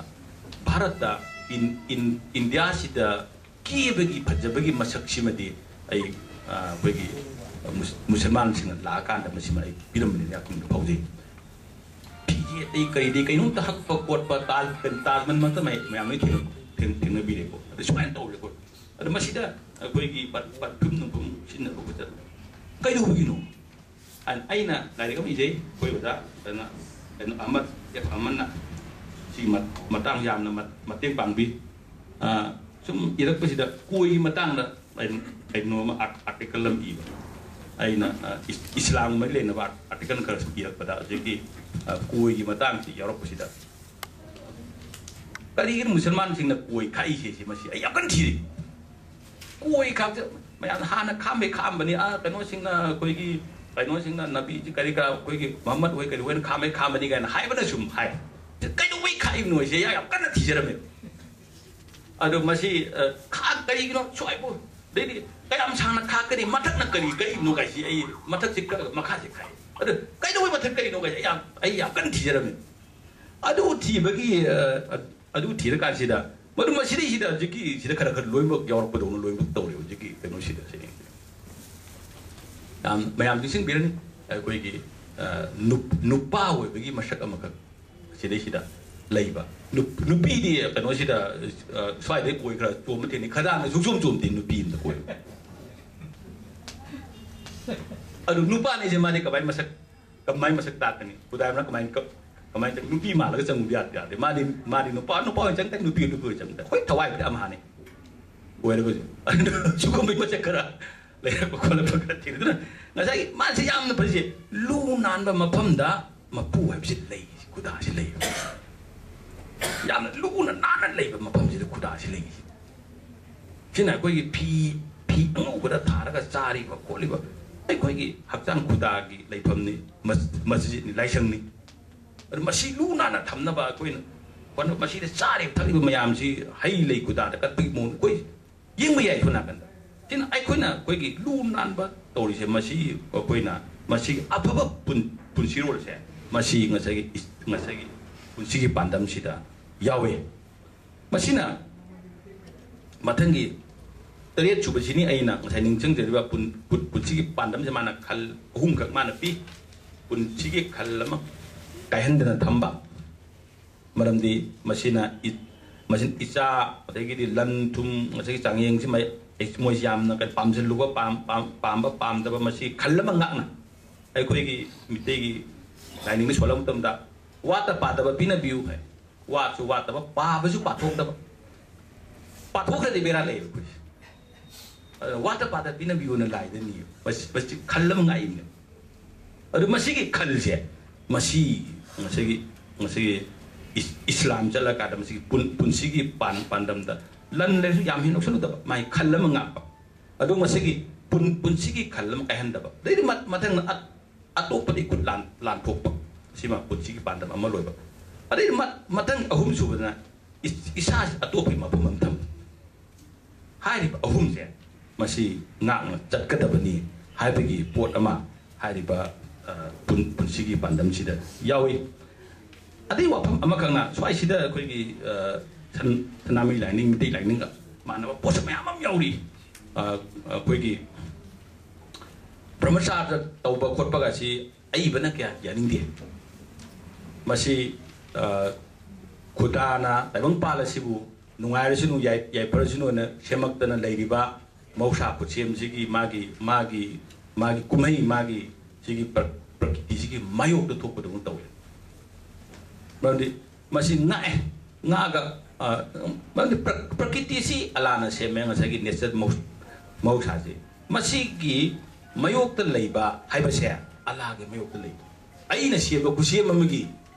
ꯚꯥꯔꯠꯇ ꯏꯟ-, ꯏꯟ-, ꯏꯟꯗꯤꯌꯥꯁꯤꯗ ꯀꯦꯕꯒꯤ ꯐꯖꯕꯒꯤ ꯃꯁꯛꯁꯤꯃꯗꯤ ꯑꯩ, ꯑ, ꯑꯩꯈꯣꯏꯒꯤ ꯃꯨꯁ-, ꯃꯨꯁꯜꯃꯥꯟꯁꯤꯡꯅ ꯂꯥꯛꯑꯀꯥꯟꯗ ꯃꯁꯤꯃ ꯑꯩ ꯄꯤꯔꯝꯕꯅꯤꯅ ꯑꯩ ꯐꯥꯎꯖꯩ꯫ ꯐꯤꯖꯦꯠꯇꯩ ꯀꯔꯤꯗꯩ ꯀꯩꯅꯣꯝꯇ ꯍꯛꯄ ꯈꯣꯠꯄ, ꯇꯥꯖ ꯃꯍꯜꯃꯛꯇ ꯃꯌꯥꯝ ꯂꯣꯏ ꯊꯦꯡꯅ-, ꯊꯦꯡ-, ꯊꯦꯡꯅꯕꯤꯔꯦꯀꯣ꯫ ꯑꯗꯨ ꯁꯨꯃꯥꯏꯅ ꯇꯧꯔꯦ ꯑꯩꯈꯣꯏ꯫ ꯑꯗꯣ ꯃꯁꯤꯗ ꯑꯩꯈꯣꯏꯒꯤ ꯄꯔ-, perfume ꯅꯨꯡꯐꯝ ꯁꯤꯖꯤꯟꯅꯕ ꯈꯣꯠꯄ ꯀꯩꯗꯧꯕꯒꯤꯅꯣ? ꯑꯩꯅ ꯂꯥꯏꯔꯤꯛ ꯑꯃ ꯏꯖꯩ, ꯑꯩꯈꯣꯏ ꯑꯣꯖꯥ ꯀꯩꯅꯣ, ꯀꯩꯅꯣ, ꯑꯍꯃꯗ ꯑꯦꯐ ꯑꯍꯃꯗꯅ ꯁꯤ ꯃꯠ-, ꯃꯇꯥꯡ ꯌꯥꯝꯅ ꯃꯠ-, ꯃꯇꯦꯡ ꯄꯥꯡꯕꯤ꯫ ꯑ, ꯁꯨꯝ ꯏꯔꯛꯄꯁꯤꯗ ꯀꯣꯏꯒꯤ ꯃꯇꯥꯡꯗ ꯑꯩꯅ ꯀꯩꯅꯣ ꯑꯃ ꯑꯥꯔ-, ꯑꯥꯔꯇꯤꯀꯜ ꯑꯃ ꯏꯕ꯫ ꯑꯩꯅ, ꯑ, ꯏꯁ-, ꯏꯁꯂꯥꯝꯒ ꯃꯔꯤ ꯂꯩꯅꯕ ꯑꯥꯔ-, ꯑꯥꯔꯇꯤꯀꯜ ꯈꯔ ꯁꯨꯝ ꯏꯔꯛꯄꯗ ꯍꯧꯖꯤꯛꯀꯤ, ꯑ, ꯀꯣꯏꯒꯤ ꯃꯇꯥꯡꯁꯤ ꯌꯥꯎꯔꯛꯄꯁꯤꯗ, ꯀꯔꯤꯒꯤꯅꯣ ꯃꯨꯁꯜꯃꯥꯟꯁꯤꯡꯅ ꯀꯣꯏ ꯈꯥꯛꯏꯁꯦ? ꯁꯤ ꯃꯁꯤ ꯑꯩ ꯌꯥꯝ ꯀꯟꯅ ꯊꯤꯔꯤ꯫ ꯀꯣꯏ ꯈꯥꯛꯇ ꯃꯌꯥꯝ ꯍꯥꯟꯅ ꯈꯥꯝꯕꯩ ꯈꯥꯝꯕꯅꯤ, ꯑꯥ, ꯀꯩꯅꯣꯁꯤꯡꯅ, ꯑꯩꯈꯣꯏꯒꯤ ꯀꯩꯅꯣꯁꯤꯡꯅ, ꯅꯕꯤꯁꯤ ꯀꯔꯤ ꯀꯔꯥ, ꯑꯩꯈꯣꯏꯒꯤ ꯃꯨꯍꯝꯃꯗ ꯍꯣꯏ ꯀꯔꯤ ꯍꯣꯏꯅ ꯈꯥꯝꯕꯩ ꯈꯥꯝꯕꯅꯤ ꯀꯥꯏꯅ ꯍꯥꯏꯕꯅ ꯁꯨꯝ ꯍꯥꯏ꯫ ꯀꯩꯗꯧꯕꯩ ꯈꯥꯛꯏꯕꯅꯣ ꯁꯦ? ꯌꯥꯝ ꯀꯟꯅ ꯊꯤꯖꯔꯝꯃꯦ꯫ ꯑꯗꯣ ꯃꯁꯤ, ꯑ, ꯈꯥꯛ ꯀꯔꯤꯒꯤꯅꯣ ꯁ꯭ꯋꯥꯏꯕꯨ? ꯑꯗꯩꯗꯤ ꯀꯌꯥꯝ ꯁꯥꯡꯅ ꯈꯥꯛꯀꯅꯤ? ꯃꯊꯛꯅ ꯀꯔꯤ ꯀꯛꯏꯕꯅꯣ ꯀꯥꯏꯁꯤ ꯑꯩ ꯃꯊꯛꯁꯤ ꯀꯛꯑꯒ ꯃꯈꯥꯁꯤ ꯈꯥꯛꯏ꯫ ꯑꯗꯣ ꯀꯩꯗꯧꯕꯩ ꯃꯊꯛ ꯀꯛꯏꯅꯣ ꯀꯥꯏꯁꯤ ꯑꯩ ꯌꯥꯝ, ꯑꯩ ꯌꯥꯝ ꯀꯟꯅ ꯊꯤꯖꯔꯝꯃꯤ꯫ ꯑꯗꯨ ꯊꯤꯕꯒꯤ, ꯑ, ꯑ, ꯑꯗꯨ ꯊꯤꯔꯀꯥꯟꯁꯤꯗ ꯃꯗꯨ ꯃꯁꯤꯗꯩꯁꯤꯗ ꯍꯧꯖꯤꯛꯀꯤ ꯁꯤꯗ ꯈꯔ ꯈꯔ ꯂꯣꯏꯅꯃꯛ ꯌꯥꯎꯔꯛꯄꯗꯧꯅ ꯂꯣꯏꯅꯃꯛ ꯇꯧꯔꯦ ꯍꯧꯖꯤꯛꯀꯤ ꯀꯩꯅꯣꯁꯤꯗ꯫ ꯁꯤꯅꯤ꯫ ꯌꯥꯝ ꯃꯌꯥꯝ ꯅꯤꯡꯁꯤꯡꯕꯤꯔꯅꯤ ꯑꯩꯈꯣꯏꯒꯤ, ꯑ, ꯅꯨꯞ-, ꯅꯨꯄꯥ ꯑꯣꯏꯕꯒꯤ ꯃꯁꯛ ꯑꯃꯈꯛ ꯁꯤꯗꯩꯁꯤꯗ ꯂꯩꯕ꯫ ꯅꯨꯞ-, ꯅꯨꯄꯤꯗꯤ ꯀꯩꯅꯣꯁꯤꯗ, ꯑ, ꯁ꯭ꯋꯥꯏꯗꯩ ꯀꯣꯏ ꯈꯔ ꯆꯣꯝꯕ ꯊꯦꯡꯅꯩ, ꯈꯗꯥꯡꯗ ꯁꯨꯡꯆꯣꯝ ꯆꯣꯝꯗꯦ ꯅꯨꯄꯤ ꯑꯝꯇ ꯀꯣꯏꯕ꯫ ꯑꯗꯨ ꯅꯨꯄꯥꯅꯤꯁꯦ ꯃꯥꯗꯤ ꯀꯃꯥꯏ ꯃꯁꯛ, ꯀꯃꯥꯏ ꯃꯁꯛ ꯇꯥꯛꯀꯅꯤ? ꯈꯨꯗꯥꯡꯅ ꯀꯃꯥꯏꯅ ꯀ-, ꯀꯃꯥꯏꯅ ꯇꯧ-, ꯅꯨꯄꯤ ꯃꯥꯜꯂꯒ ꯆꯪꯕ ꯌꯥꯗꯦ, ꯌꯥꯗꯦ꯫ ꯃꯥꯗꯤ, ꯃꯥꯗꯤ ꯅꯨꯄꯥ, ꯅꯨꯄꯥ ꯑꯣꯏꯅ ꯆꯪ ꯇꯥꯏ, ꯅꯨꯄꯤ, ꯅꯨꯄꯤ ꯑꯣꯏꯅ ꯆꯪ ꯇꯥꯏ꯫ ꯍꯣꯏ, ꯊꯋꯥꯏꯕꯨꯗꯤ ꯑꯝꯍꯥꯅꯤ꯫ ꯑꯣꯏꯔꯒꯁꯨ꯫ ꯑꯗꯨꯅ ꯁꯤꯒꯨꯝꯕꯒꯤ ꯃꯁꯛ ꯈꯔ ꯂꯩꯔꯛꯄ ꯈꯣꯠꯂꯛꯄ ꯈꯔ ꯊꯦꯡꯅꯩ꯫ ꯑꯗꯨꯅ ꯉꯁꯥꯏꯒꯤ ꯃꯥꯁꯤ ꯌꯥꯝꯅ ꯐꯔꯤꯁꯦ, ꯂꯨ ꯅꯥꯟꯕ ꯃꯐꯝꯗ ꯃꯄꯨ ꯍꯥꯏꯕꯁꯤ ꯂꯩ, ꯈꯨꯗꯥꯁꯤ ꯂꯩ꯫ ꯌꯥꯝꯅ ꯂꯨꯅ ꯅꯥꯟꯅ ꯂꯩꯕ ꯃꯐꯝꯁꯤꯗ ꯈꯨꯗꯥꯁꯤ ꯂꯩ꯫ ꯁꯤꯅ ꯑꯩꯈꯣꯏꯒꯤ ꯐꯤ, ꯐꯤ ꯑꯉꯧꯕꯗ ꯊꯥꯔꯒ ꯆꯥꯔꯤꯕ ꯈꯣꯠꯂꯤꯕ ꯑꯩꯈꯣꯏꯒꯤ ꯍꯛꯆꯥꯡ ꯈꯨꯗꯥꯒꯤ ꯂꯩꯐꯝꯅꯤ, ꯃꯁ-, ꯃꯁꯖꯤꯠꯅꯤ, ꯂꯥꯏꯁꯪꯅꯤ꯫ ꯑꯗꯨ ꯃꯁꯤ ꯂꯨ ꯅꯥꯟꯅ ꯊꯝꯅꯕ ꯑꯩꯈꯣꯏꯅ ꯍꯣꯠꯅ-, ꯃꯁꯤꯗ ꯆꯥꯔꯤꯕ ꯊꯛꯂꯤꯕ ꯃꯌꯥꯝꯁꯤ ꯍꯩ ꯂꯩ ꯈꯨꯗꯥꯗ ꯀꯠꯄꯒꯤ ꯃꯑꯣꯡ ꯑꯩꯈꯣꯏ ꯌꯦꯡꯕ ꯌꯥꯏ꯫ ꯁꯣꯝ ꯅꯥꯀꯟꯗ ꯁꯤꯅ ꯑꯩꯈꯣꯏꯅ ꯑꯩꯈꯣꯏꯒꯤ ꯂꯨ ꯅꯥꯟꯕ ꯇꯧꯔꯤꯁꯦ, ꯃꯁꯤ ꯑꯩꯈꯣꯏꯅ ꯃꯁꯤꯒꯤ ꯑꯐꯕ ꯄꯨꯟ-, ꯄꯨꯟꯁꯤꯔꯣꯜꯁꯦ ꯃꯁꯤ ꯉꯁꯥꯏꯒꯤ ꯏꯁ-, ꯉꯁꯥꯏꯒꯤ ꯄꯨꯟꯁꯤꯒꯤ ꯄꯥꯟꯗꯝꯁꯤꯗ ꯌꯥꯎꯋꯦ꯫ ꯃꯁꯤꯅ ꯃꯊꯪꯒꯤ ꯇꯔꯦꯠ ꯁꯨꯕꯁꯤꯅꯤ ꯑꯩꯅ ꯉꯁꯥꯏ ꯅꯤꯡꯁꯤꯡꯖꯔꯤꯕ ꯄꯨꯟ-, ꯄꯨꯟ-, ꯄꯨꯟꯁꯤꯒꯤ ꯄꯥꯟꯗꯝꯁꯦ ꯃꯥꯅ ꯈꯜ ꯑꯍꯨꯝꯈꯛ ꯃꯥꯅ ꯄꯤ꯫ ꯄꯨꯟꯁꯤꯒꯤ ꯈꯜ ꯑꯃ, ꯀꯥꯏꯍꯟꯗꯅ ꯊꯝꯕ꯫ ꯃꯔꯝꯗꯤ ꯃꯁꯤꯅ ꯏ-, ꯃꯁꯤ ꯏꯆꯥ, ꯑꯗꯒꯤꯗꯤ ꯂꯟ ꯊꯨꯝ, ꯉꯁꯥꯏꯒꯤ ꯆꯥꯡꯌꯦꯡꯁꯤ ꯃꯩ-, ꯑꯩ-, ꯃꯣꯏꯁꯤ ꯌꯥꯝꯅ ꯀꯩ-, ꯄꯥꯝꯁꯤꯜꯂꯨꯕ, ꯄꯥꯝ-, ꯄꯥꯝ-, ꯄꯥꯝꯕ ꯄꯥꯝꯗꯕ, ꯃꯁꯤ ꯈꯜ ꯑꯃ ꯉꯥꯛꯅ ꯑꯩꯈꯣꯏꯒꯤ ꯃꯤꯇꯩꯒꯤ ꯂꯥꯏꯅꯤꯡꯗ ꯁꯣꯜꯂꯛꯄ ꯃꯇꯝꯗ, "ꯋꯥꯠꯇ ꯄꯥꯗꯕ ꯄꯤꯅꯕꯤꯌꯨ" ꯍꯥꯏ꯫ ꯋꯥꯠꯁꯨ ꯋꯥꯠꯇꯕ, ꯄꯥꯕꯁꯨ ꯄꯥꯊꯣꯛꯇꯕ꯫ ꯄꯥꯊꯣꯛꯈ꯭ꯔꯗꯤ ꯕꯦꯔꯥ ꯂꯩꯌꯦꯕ ꯑꯩꯈꯣꯏꯁꯦ꯫ ꯑꯗꯨꯅ ꯋꯥꯠꯇ ꯄꯥꯗ ꯄꯤꯅꯕꯤꯌꯨꯅ ꯂꯥꯏꯗ ꯅꯤꯌꯨ꯫ ꯃꯁꯤ, ꯃꯁꯤ ꯈꯜ ꯑꯃ ꯉꯥꯛꯏꯅꯦ꯫ ꯑꯗꯨ ꯃꯁꯤꯒꯤ ꯈꯜꯁꯦ, ꯃꯁꯤ ꯉꯁꯤꯒꯤ, ꯉꯁꯤꯒꯤ ꯏꯁ-, ꯏꯁꯂꯥꯝ ꯆꯠꯂꯀꯥꯟꯗ ꯃꯁꯤꯒꯤ ꯄꯨꯟ-, ꯄꯨꯟꯁꯤꯒꯤ ꯄꯥꯟ-, ꯄꯥꯟꯗꯝꯗ ꯂꯟ ꯂꯩꯔꯁꯨ ꯌꯥꯝ ꯍꯦꯟꯅ ꯂꯧꯁꯤꯜꯂꯨꯗꯕ, ꯃꯥꯒꯤ ꯈꯜ ꯑꯃ ꯉꯥꯛꯄ꯫ ꯑꯗꯨ ꯃꯁꯤꯒꯤ ꯄꯨꯟ-, ꯄꯨꯟꯁꯤꯒꯤ ꯈꯜ ꯑꯃ ꯀꯥꯏꯍꯟꯗꯕ꯫ ꯑꯗꯩꯗꯤ ꯃ-, ꯃꯊꯪꯗ ꯑ-, ꯑꯇꯣꯞꯄꯗ ꯏꯈꯨꯠ ꯂꯥꯟ-, ꯂꯥꯟꯊꯣꯛꯄ꯫ ꯁꯤꯃ ꯄꯨꯟꯁꯤꯒꯤ ꯄꯥꯟꯗꯝ ꯑꯃ ꯂꯣꯏꯕ꯫ ꯑꯗꯩꯗꯤ ꯃ-, ꯃꯊꯪ ꯑꯍꯨꯝ ꯁꯨꯕꯗꯅ ꯏꯁ-, ꯏꯁꯥꯁꯤ ꯑꯇꯣꯞꯄꯒꯤ ꯃꯐꯝ ꯑꯃ ꯊꯝꯕ꯫ ꯍꯥꯏꯔꯤꯕ ꯑꯍꯨꯝꯁꯦ ꯃꯁꯤ ꯉꯥꯛꯅ ꯆꯠꯀꯗꯕꯅꯤ ꯍꯥꯏꯕꯒꯤ ꯄꯣꯠ ꯑꯃ ꯍꯥꯏꯔꯤꯕ, ꯑ, ꯄꯨꯟ-, ꯄꯨꯟꯁꯤꯒꯤ ꯄꯥꯟꯗꯝꯁꯤꯗ ꯌꯥꯎꯏ꯫ ꯑꯗꯩ ꯋꯥꯐꯝ ꯑꯃꯈꯛꯅ ꯁ꯭ꯋꯥꯏꯁꯤꯗ ꯑꯩꯈꯣꯏꯒꯤ, ꯑ, ꯁꯟ-, ꯁꯅꯥꯃꯍꯤ ꯂꯥꯏꯅꯤꯡ, ꯃꯤꯇꯩ ꯂꯥꯏꯅꯤꯡꯒ ꯃꯥꯟꯅꯕ ꯄꯣꯠꯁꯛ ꯃꯌꯥꯝ ꯑꯃ ꯌꯥꯎꯔꯤ꯫ ꯑ, ꯑꯩꯈꯣꯏꯒꯤ ꯕ꯭ꯔꯍ꯭ꯃꯆꯥꯔꯖ ꯇꯧꯕ ꯈꯣꯠꯄꯒꯁꯤ ꯑꯏꯕꯅ ꯀꯌꯥ ꯌꯥꯅꯤꯡꯗꯦ꯫ ꯃꯁꯤ, ꯑ, ꯈꯨꯗꯥꯅ ꯇꯥꯏꯕꯪꯄꯥꯜ ꯑꯁꯤꯕꯨ ꯅꯨꯡꯉꯥꯏꯔꯁꯅꯨ, ꯌꯥꯏ-, ꯌꯥꯏꯐꯔꯁꯅꯨ ꯍꯥꯏꯅ ꯁꯦꯝꯃꯛꯇꯅ ꯂꯩꯔꯤꯕ ꯃꯍꯧꯁꯥ ꯈꯨꯠꯁꯦꯝꯁꯤꯒꯤ ꯃꯥꯒꯤ, ꯃꯥꯒꯤ, ꯃꯥꯒꯤ ꯀꯨꯝꯍꯩ, ꯃꯥꯒꯤ ꯁꯤꯒꯤ ꯄ꯭ꯔ-, ꯄ꯭ꯔꯀꯤꯇꯤꯁꯤꯒꯤ ꯃꯥꯌꯣꯛꯇ ꯊꯣꯛꯄꯗꯧꯅ ꯇꯧꯋꯦ꯫ ꯃꯔꯝꯗꯤ ꯃꯁꯤ ꯉꯥꯛꯑꯦ, ꯉꯥꯛꯑꯒ, ꯑ, ꯃꯔꯝꯗꯤ ꯄ꯭ꯔ-, ꯄ꯭ꯔꯀꯤꯇꯤꯁꯤ ꯑꯂꯥꯅ ꯁꯦꯝꯃꯦ, ꯉꯁꯥꯏꯒꯤ ꯅꯦꯆꯔ ꯃꯍꯧ-, ꯃꯍꯧꯁꯥꯁꯤ꯫ ꯃꯁꯤꯒꯤ ꯃꯥꯌꯣꯛꯇ ꯂꯩꯕ ꯍꯥꯏꯕꯁꯦ ꯑꯂꯥꯒꯤ ꯃꯥꯌꯣꯛꯇ ꯂꯩꯕ꯫ ꯑꯩꯅ ꯁꯦꯝꯕ ꯈꯨꯠꯁꯦꯝ ꯑꯃꯒꯤ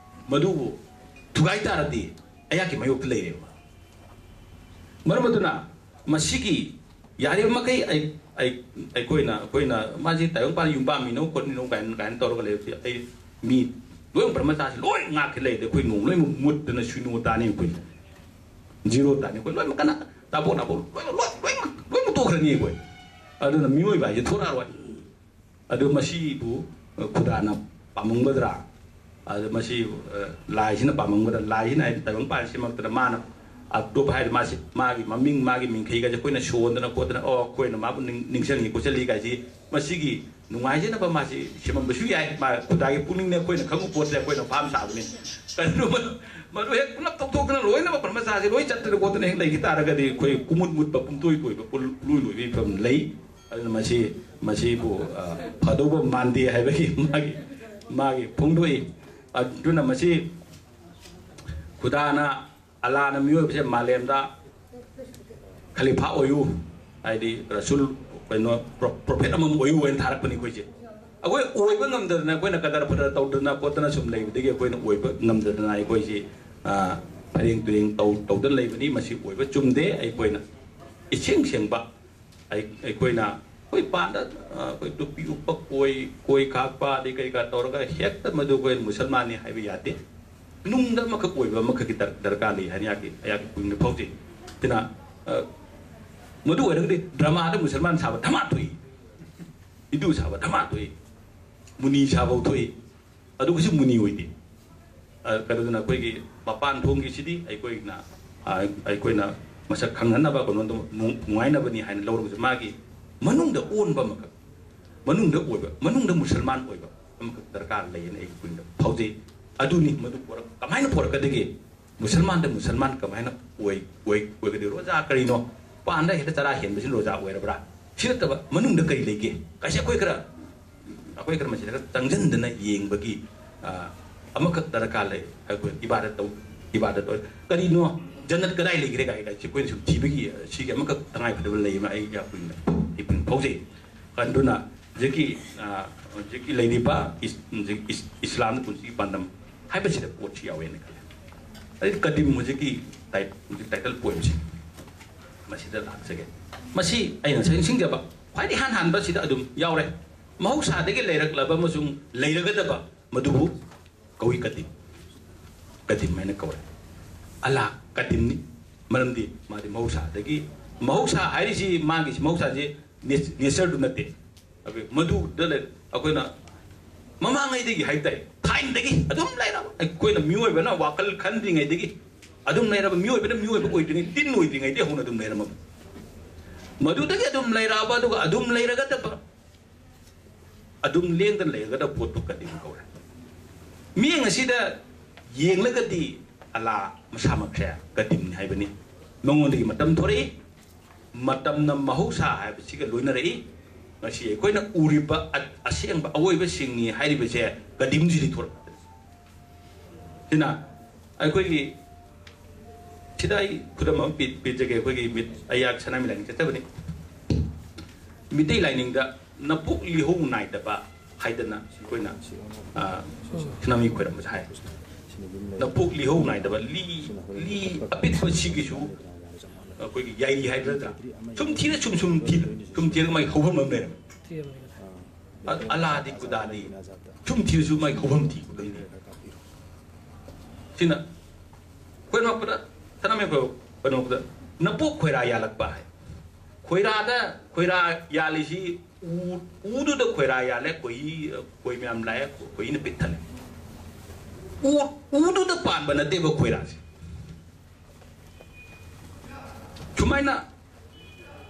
ꯃꯗꯨꯕꯨ ꯊꯨꯒꯥꯏ ꯇꯥꯔꯗꯤ ꯑꯩꯍꯥꯛꯀꯤ ꯃꯥꯌꯣꯛꯇ ꯂꯩꯔꯦꯕ꯫ ꯃꯔꯝ ꯑꯗꯨꯅ ꯃꯁꯤꯒꯤ ꯌꯥꯔꯤꯕ ꯃꯈꯩ ꯑꯩ, ꯑꯩ, ꯑꯩꯈꯣꯏꯅ, ꯑꯩꯈꯣꯏꯅ ꯃꯥꯁꯤ ꯇꯥꯏꯕꯪꯄꯥꯟ ꯌꯨꯝꯕꯥꯝꯃꯤꯅꯣ ꯈꯣꯠꯃꯤꯅꯣ ꯀꯥꯏꯅ, ꯀꯥꯏꯅ ꯇꯧꯔꯒ ꯂꯩꯕꯁꯦ ꯑꯩ ꯃꯤ ꯂꯣꯏꯅ ꯕ꯭ꯔꯍ꯭ꯃꯆꯥꯔꯁꯤ ꯂꯣꯏ ꯉꯥꯛꯀꯦ ꯂꯩꯔꯗꯤ ꯑꯩꯈꯣꯏ ꯅꯣꯡꯃ ꯂꯣꯏꯅꯃꯛ ꯃꯨꯠꯇꯅ ꯁꯨꯏꯅꯣ ꯇꯥꯅꯤ ꯑꯩꯈꯣꯏ꯫ ꯖꯤꯔꯣ ꯇꯥꯅꯤ ꯑꯩꯈꯣꯏ꯫ ꯂꯣꯏꯅꯃꯛ ꯀꯅꯥ ꯇꯥꯕꯣ ꯅꯥꯕꯣ ꯂꯣꯏꯅ, ꯂꯣꯏ-, ꯂꯣꯏꯅꯃꯛ, ꯂꯣꯏꯅꯃꯛ ꯇꯣꯛꯈ꯭ꯔꯅꯤ ꯑꯩꯈꯣꯏ꯫ ꯑꯗꯨꯅ ꯃꯤꯑꯣꯏꯕ ꯍꯥꯏꯁꯦ ꯊꯣꯔꯛꯑꯔꯣꯏ꯫ ꯑꯗꯨ ꯃꯁꯤꯕꯨ, ꯑ, ꯈꯨꯗꯥꯅ ꯄꯥꯝꯃꯝꯒꯗ꯭ꯔꯥ? ꯑꯗꯨ ꯃꯁꯤ, ꯑ, ꯂꯥꯏꯁꯤꯅ ꯄꯥꯝꯃꯝꯒꯗ꯭ꯔꯥ? ꯂꯥꯏꯁꯤꯅ ꯍꯥꯏꯗꯤ ꯇꯥꯏꯕꯪꯄꯥꯟ ꯁꯦꯝꯃꯛꯇꯅ ꯃꯥꯅ ꯑꯇꯣꯞꯄ ꯍꯥꯏꯗꯤ ꯃꯥꯁꯤ, ꯃꯥꯒꯤ ꯃꯃꯤꯡ, ꯃꯥꯒꯤ ꯃꯤꯡꯈꯩꯒꯁꯦ ꯑꯩꯈꯣꯏꯅ ꯁꯣꯟꯗꯅ ꯈꯣꯠꯇꯅ, "ꯑꯣ, ꯑꯩꯈꯣꯏꯅ ꯃꯥꯕꯨ ꯅꯤꯡ-, ꯅꯤꯡꯁꯤꯡꯉꯤ ꯈꯣꯠꯆꯜꯂꯤ" ꯀꯥꯏꯁꯤ ꯃꯁꯤꯒꯤ ꯅꯨꯡꯉꯥꯏꯖꯅꯕ ꯃꯥꯁꯤ ꯁꯦꯝꯃꯝꯕꯁꯨ ꯌꯥꯏ꯫ ꯃꯥ ꯈꯨꯗꯥꯒꯤ ꯄꯨꯛꯅꯤꯡꯅꯦ, ꯑꯩꯈꯣꯏꯅ ꯈꯪꯕ ꯄꯣꯠꯁꯦ, ꯑꯩꯈꯣꯏꯅ ꯐꯥꯝ ꯁꯥꯕꯅꯤ꯫ ꯀꯔꯤꯒꯨꯝꯕ ꯃꯗꯨ ꯍꯦꯛ ꯄꯨꯂꯞ ꯇꯧꯊꯣꯛꯇꯅ ꯂꯣꯏꯅꯃꯛ ꯄ꯭ꯔꯃꯆꯥꯁꯦ ꯂꯣꯏ ꯆꯠꯇꯅ ꯈꯣꯠꯇꯅ ꯍꯦꯛ ꯂꯩꯈꯤ ꯇꯥꯔꯒꯗꯤ ꯑꯩꯈꯣꯏ ꯀꯨꯃꯨꯠ ꯃꯨꯠꯄ, ꯄꯨꯝꯇꯣꯏ ꯇꯣꯏꯕ, ꯄꯨꯝꯂꯣꯏ ꯂꯣꯏꯕꯒꯤ ꯐꯤꯕꯝ ꯂꯩ꯫ ꯑꯗꯨꯅ ꯃꯁꯤ, ꯃꯁꯤꯕꯨ, ꯑ, ꯐꯗꯧꯕ ꯃꯥꯟꯗꯦ ꯍꯥꯏꯕꯒꯤ ꯃꯥꯒꯤ, ꯃꯥꯒꯤ ꯐꯣꯡꯗꯣꯛꯏ꯫ ꯑꯗꯨꯅ ꯃꯁꯤ ꯈꯨꯗꯥꯅ, ꯑꯜꯂꯥꯅ ꯃꯤꯑꯣꯏꯕꯁꯦ ꯃꯥꯂꯦꯝꯗ ꯈꯂꯤꯐꯥ ꯑꯣꯏꯌꯨ, ꯍꯥꯏꯗꯤ ꯔꯁꯨꯜ, ꯀꯩꯅꯣ, ꯄ꯭ꯔꯣ-, ꯄ꯭ꯔꯣꯐꯦꯠ ꯑꯃꯃꯝ ꯑꯣꯏꯌꯨ ꯍꯥꯏꯅ ꯊꯥꯔꯛꯄꯅꯤ ꯑꯩꯈꯣꯏꯁꯦ꯫ ꯑꯩꯈꯣꯏ ꯑꯣꯏꯕ ꯉꯝꯗꯗꯅ, ꯑꯩꯈꯣꯏꯅ ꯀꯗꯔ ꯐꯗꯔ ꯇꯧꯗꯅ ꯈꯣꯠꯇꯅ ꯁꯨꯝ ꯂꯩꯕꯗꯒꯤ ꯑꯩꯈꯣꯏꯅ ꯑꯣꯏꯕ ꯉꯝꯗꯗꯅ ꯑꯩꯈꯣꯏꯁꯤ, ꯑ, ꯐꯔꯦꯡ ꯇꯨꯔꯦꯡ ꯇꯧ-, ꯇꯧꯗꯅ ꯂꯩꯕꯅꯤ꯫ ꯃꯁꯤ ꯑꯣꯏꯕ ꯆꯨꯝꯗꯦ꯫ ꯑꯩꯈꯣꯏꯅ ꯏꯁꯦꯡ ꯁꯦꯡꯕ ꯑꯩ-, ꯑꯩꯈꯣꯏꯅ ꯑꯩꯈꯣꯏ ꯄꯥꯟꯗ, ꯑ, ꯑꯩꯈꯣꯏ ꯇꯨꯄꯤ ꯎꯞꯄ, ꯀꯣꯏ, ꯀꯣꯏ ꯈꯥꯛꯄ, ꯑꯗꯩ ꯀꯔꯤ ꯀꯔꯥ ꯇꯧꯔꯒ ꯍꯦꯛꯇ ꯃꯗꯨ ꯑꯩꯈꯣꯏ ꯃꯨꯁꯜꯃꯥꯟꯅꯤ ꯍꯥꯏꯕ ꯌꯥꯗꯦ꯫ ꯅꯨꯡꯗ ꯑꯃꯈꯛ ꯑꯣꯏꯕ ꯑꯃꯈꯛꯀꯤ ꯗꯔ-, ꯗꯔꯀꯥꯔ ꯂꯩ ꯍꯥꯏꯅ ꯑꯩꯍꯥꯛꯀꯤ, ꯑꯩꯍꯥꯛꯀꯤ ꯄꯨꯛꯅꯤꯡꯗ ꯐꯥꯎꯖꯩ꯫ ꯑꯗꯨꯅ, ꯑ, ꯃꯗꯨ ꯑꯣꯏꯔꯒꯗꯤ ꯗ꯭ꯔꯃꯥꯗ ꯃꯨꯁꯜꯃꯥꯟ ꯁꯥꯕ ꯙꯃꯥ ꯊꯣꯛꯏ, ꯍꯤꯟꯗꯨ ꯁꯥꯕ ꯙꯃꯥ ꯊꯣꯛꯏ, ꯃꯨꯅꯤ ꯁꯥꯕ ꯊꯣꯛꯏ꯫ ꯑꯗꯨꯒꯁꯨ ꯃꯨꯅꯤ ꯑꯣꯏꯗꯦ꯫ ꯑ, ꯀꯩꯅꯣꯗꯨꯅ ꯑꯩꯈꯣꯏꯒꯤ ꯃꯄꯥꯟ ꯊꯣꯡꯒꯤꯁꯤꯗꯤ ꯑꯩꯈꯣꯏꯅ, ꯑ, ꯑꯩꯈꯣꯏꯅ ꯃꯁꯛ ꯈꯪꯍꯟꯅꯕ, ꯀꯩꯅꯣꯗꯣ ꯅꯨꯡ-, ꯅꯨꯡꯉꯥꯏꯅꯕꯅꯤ ꯍꯥꯏꯅ ꯂꯧꯔꯒꯁꯨ ꯃꯥꯒꯤ ꯃꯅꯨꯡꯗ ꯑꯣꯟꯕ ꯑꯃꯈꯛ, ꯃꯅꯨꯡꯗ ꯑꯣꯏꯕ, ꯃꯅꯨꯡꯗ ꯃꯨꯁꯜꯃꯥꯟ ꯑꯣꯏꯕ ꯑꯃꯈꯛ ꯗꯔꯀꯥꯔ ꯂꯩꯌꯦꯅ ꯑꯩꯒꯤ ꯄꯨꯛꯅꯤꯡꯗ ꯐꯥꯎꯖꯩ꯫ ꯑꯗꯨꯅꯤ ꯃꯗꯨ ꯄꯣꯔꯛ-, ꯀꯃꯥꯏꯅ ꯄꯣꯔꯛꯀꯗꯒꯦ? ꯃꯨꯁꯜꯃꯥꯟꯗ ꯃꯨꯁꯜꯃꯥꯟ ꯀꯃꯥꯏꯅ ꯑꯣꯏ-, ꯑꯣꯏ-, ꯑꯣꯏꯒꯗꯣꯏ? ꯔꯣꯖꯥ ꯀꯔꯤꯅꯣ? ꯄꯥꯟꯗ ꯍꯦꯛꯇ ꯆꯔꯥ ꯍꯦꯟꯕꯁꯤꯅ ꯔꯣꯖꯥ ꯑꯣꯏꯔꯕ꯭ꯔꯥ? ꯁꯤ ꯅꯠꯇꯕ ꯃꯅꯨꯡꯗ ꯀꯔꯤ ꯂꯩꯒꯦ? ꯀꯥꯏꯁꯦ ꯑꯩꯈꯣꯏ ꯈꯔ, ꯑꯩꯈꯣꯏ ꯈꯔ ꯃꯁꯤꯗ ꯈꯔ ꯆꯪꯁꯤꯟꯗꯅ ꯌꯦꯡꯕꯒꯤ, ꯑ, ꯑꯃꯈꯛ ꯗꯔꯀꯥꯔ ꯂꯩ꯫ ꯑꯩꯈꯣꯏ ꯏꯕꯥꯗꯠ ꯇꯧ-, ꯏꯕꯥꯗꯠ ꯑꯣꯏ-, ꯀꯔꯤꯅꯣ? ꯖꯟꯅꯠ ꯀꯗꯥꯏ ꯂꯩꯈ꯭ꯔꯦ ꯀꯥꯏ, ꯀꯥꯏꯁꯦ ꯑꯩꯈꯣꯏꯅ ꯁꯨꯝ ꯊꯤꯕꯒꯤ, ꯑ, ꯁꯤꯒꯤ ꯑꯃꯈꯛ ꯇꯉꯥꯏꯐꯗꯕ ꯂꯩ ꯑꯃ ꯑꯩ ꯌꯥꯝ ꯀꯨꯏꯅ, ꯑꯩ ꯀꯨꯏꯅ ꯐꯥꯎꯖꯩ꯫ ꯑꯗꯨꯅ ꯍꯧꯖꯤꯛꯀꯤ, ꯑ, ꯍꯧꯖꯤꯛꯀꯤ ꯂꯩꯔꯤꯕ ꯏꯁ-, ꯍꯧꯖꯤꯛ ꯏꯁ-, ꯏꯁꯂꯥꯝ ꯄꯨꯟꯁꯤꯒꯤ ꯄꯥꯟꯗꯝ ꯍꯥꯏꯕꯁꯤꯗ ꯄꯣꯠꯁꯤ ꯌꯥꯎꯋꯦꯅ ꯈꯜꯂꯦ꯫ ꯑꯩ ꯀꯗꯤꯝ ꯍꯧꯖꯤꯛꯀꯤ ꯇꯥꯏ-, ꯍꯧꯖꯤꯛ ꯇꯥꯏꯇꯜ ꯄꯣꯏꯝꯁꯤ ꯃꯁꯤꯗ ꯂꯥꯛꯆꯒꯦ꯫ ꯃꯁꯤ ꯑꯩꯅ ꯉꯁꯥꯏ ꯅꯤꯡꯁꯤꯡꯖꯕ ꯈ꯭ꯋꯥꯏꯗꯒꯤ ꯏꯍꯥꯟ ꯍꯥꯟꯕ ꯁꯤꯗ ꯑꯗꯨꯝ ꯌꯥꯎꯔꯦ꯫ ꯃꯍꯧꯁꯥꯗꯒꯤ ꯂꯩꯔꯛꯂꯕ ꯑꯃꯁꯨꯡ ꯂꯩꯔꯒꯗꯕ ꯃꯗꯨꯕꯨ ꯀꯧꯏ ꯀꯗꯤꯝ꯫ ꯀꯗꯤꯝ ꯍꯥꯏꯅ ꯀꯧꯔꯦ꯫ ꯑꯜꯂꯥ ꯀꯗꯤꯝꯅꯤ꯫ ꯃꯔꯝꯗꯤ ꯃꯥꯗꯤ ꯃꯍꯧꯁꯥꯗꯒꯤ, ꯃꯍꯧꯁꯥ ꯍꯥꯏꯔꯤꯁꯤ ꯃꯥꯒꯤ ꯃꯍꯧꯁꯥꯁꯤ ꯅꯦꯆ-, ꯅꯦꯆꯔꯗꯨ ꯅꯠꯇꯦ꯫ ꯑꯩꯈꯣꯏ ꯃꯗꯨꯗ ꯂꯩ-, ꯑꯩꯈꯣꯏꯅ ꯃꯃꯥꯡꯉꯩꯗꯒꯤ ꯍꯥꯏꯕ ꯇꯥꯏ, ꯊꯥꯏꯅꯗꯒꯤ ꯑꯗꯨꯝ ꯂꯩꯔꯕ ꯑꯩꯈꯣꯏꯅ ꯃꯤꯑꯣꯏꯕꯅ ꯋꯥꯈꯜ ꯈꯟꯗ꯭ꯔꯤꯉꯩꯗꯒꯤ ꯑꯗꯨꯝ ꯂꯩꯔꯕ, ꯃꯤꯑꯣꯏꯕꯅ ꯃꯤꯑꯣꯏꯕ ꯑꯣꯏꯗ꯭ꯔꯤꯉꯩ, ꯇꯤꯟ ꯑꯣꯏꯗ꯭ꯔꯤꯉꯩꯗꯒꯤ ꯍꯧꯅ ꯑꯗꯨꯝ ꯂꯩꯔꯝꯃꯕ꯫ ꯃꯗꯨꯗꯒꯤ ꯑꯗꯨꯝ ꯂꯩꯔꯛꯑꯕ, ꯑꯗꯨꯒ ꯑꯗꯨꯝ ꯂꯩꯔꯒꯗꯕ ꯑꯗꯨꯝ ꯂꯦꯡꯗꯅ ꯂꯩꯒꯗꯕ ꯄꯣꯠꯇꯨ ꯀꯗꯤꯝ ꯀꯧꯔꯦ꯫ ꯃꯤꯠꯌꯦꯡ ꯑꯁꯤꯗ ꯌꯦꯡꯂꯒꯗꯤ ꯑꯂꯥ ꯃꯁꯥꯃꯛꯁꯦ ꯀꯗꯤꯝꯅꯤ ꯍꯥꯏꯕꯅꯤ꯫ ꯃꯉꯣꯟꯗꯒꯤ ꯃꯇꯝ ꯊꯣꯔꯛꯏ, ꯃꯇꯝꯅ ꯃꯍꯧꯁꯥ ꯍꯥꯏꯕꯁꯤꯒ ꯂꯣꯏꯅꯔꯛꯏ꯫ ꯉꯁꯤ ꯑꯩꯈꯣꯏꯅ ꯎꯔꯤꯕ ꯑ-, ꯑꯁꯦꯡꯕ ꯑꯋꯣꯏꯕꯁꯤꯡꯅꯤ ꯍꯥꯏꯔꯤꯕꯁꯦ ꯀꯗꯤꯝꯁꯤꯗꯤ ꯊꯣꯔꯛꯄ꯫ ꯁꯤꯅ ꯑꯩꯈꯣꯏꯒꯤ, ꯁꯤꯗ ꯑꯩ ꯈꯨꯗꯝ ꯑꯃ ꯄꯤ-, ꯄꯤꯖꯒꯦ꯫ ꯑꯩꯈꯣꯏꯒꯤ ꯃꯤꯠ-, ꯑꯩꯍꯥꯛ ꯁꯅꯥꯃꯍꯤ ꯂꯥꯏꯅꯤꯡ ꯆꯠꯆꯕꯅꯤ꯫ ꯃꯤꯇꯩ ꯂꯥꯏꯅꯤꯡꯗ ꯅꯄꯣꯛ ꯂꯤꯍꯧ ꯅꯥꯏꯗꯕ ꯍꯥꯏꯗꯅ ꯑꯩꯈꯣꯏꯅ, ꯑ, ꯁꯅꯥꯃꯍꯤ ꯈꯣꯏꯔꯝꯕꯁꯦ ꯍꯥꯏ꯫ ꯅꯄꯣꯛ ꯂꯤꯍꯧ ꯅꯥꯏꯗꯕ ꯂꯤ, ꯂꯤ ꯑꯄꯤꯛꯄꯁꯤꯒꯤꯁꯨ ꯑꯩꯈꯣꯏꯒꯤ ꯌꯥꯏꯔꯤ ꯍꯥꯏꯕ ꯅꯠꯇ꯭ꯔꯥ? ꯁꯨꯝ ꯊꯤꯔ, ꯁꯨꯝ, ꯁꯨꯝ ꯊꯤꯔ, ꯁꯨꯝ ꯊꯤꯔꯒ ꯃꯥꯒꯤ ꯍꯧꯐꯝ ꯑꯃ ꯂꯩꯔꯝꯃꯦ꯫ ꯑ-, ꯑꯂꯥꯗꯤ ꯀꯨꯗꯥꯗꯤ ꯁꯨꯝ ꯊꯤꯔꯁꯨ ꯃꯥꯒꯤ ꯍꯧꯐꯝ ꯊꯤꯕ ꯈꯪꯗꯦ꯫ ꯁꯤꯅ ꯑꯩꯈꯣꯏ ꯅꯣꯛꯄꯗ, ꯁꯅꯥꯃꯍꯤ ꯑꯩꯈꯣꯏ ꯅꯣꯛꯄꯗ ꯅꯄꯣꯛ ꯈꯣꯏꯔꯥ ꯌꯥꯜꯂꯛꯄ ꯍꯥꯏ꯫ ꯈꯣꯏꯔꯥꯗ, ꯈꯣꯏꯔꯥ ꯌꯥꯜꯂꯤꯁꯤ ꯎ, ꯎꯗꯨꯗ ꯈꯣꯏꯔꯥ ꯌꯥꯜꯂꯦ, ꯈꯣꯏꯍꯤ, ꯈꯣꯏ ꯃꯌꯥꯝ ꯂꯥꯛꯑꯦ, ꯈꯣꯏꯍꯤꯅ ꯄꯤꯛ ꯊꯜꯂꯦ꯫ ꯎ, ꯎꯗꯨꯗ ꯄꯥꯟꯕ ꯅꯠꯇꯦꯕ ꯈꯣꯏꯔꯥꯁꯦ꯫ ꯁꯨꯃꯥꯏꯅ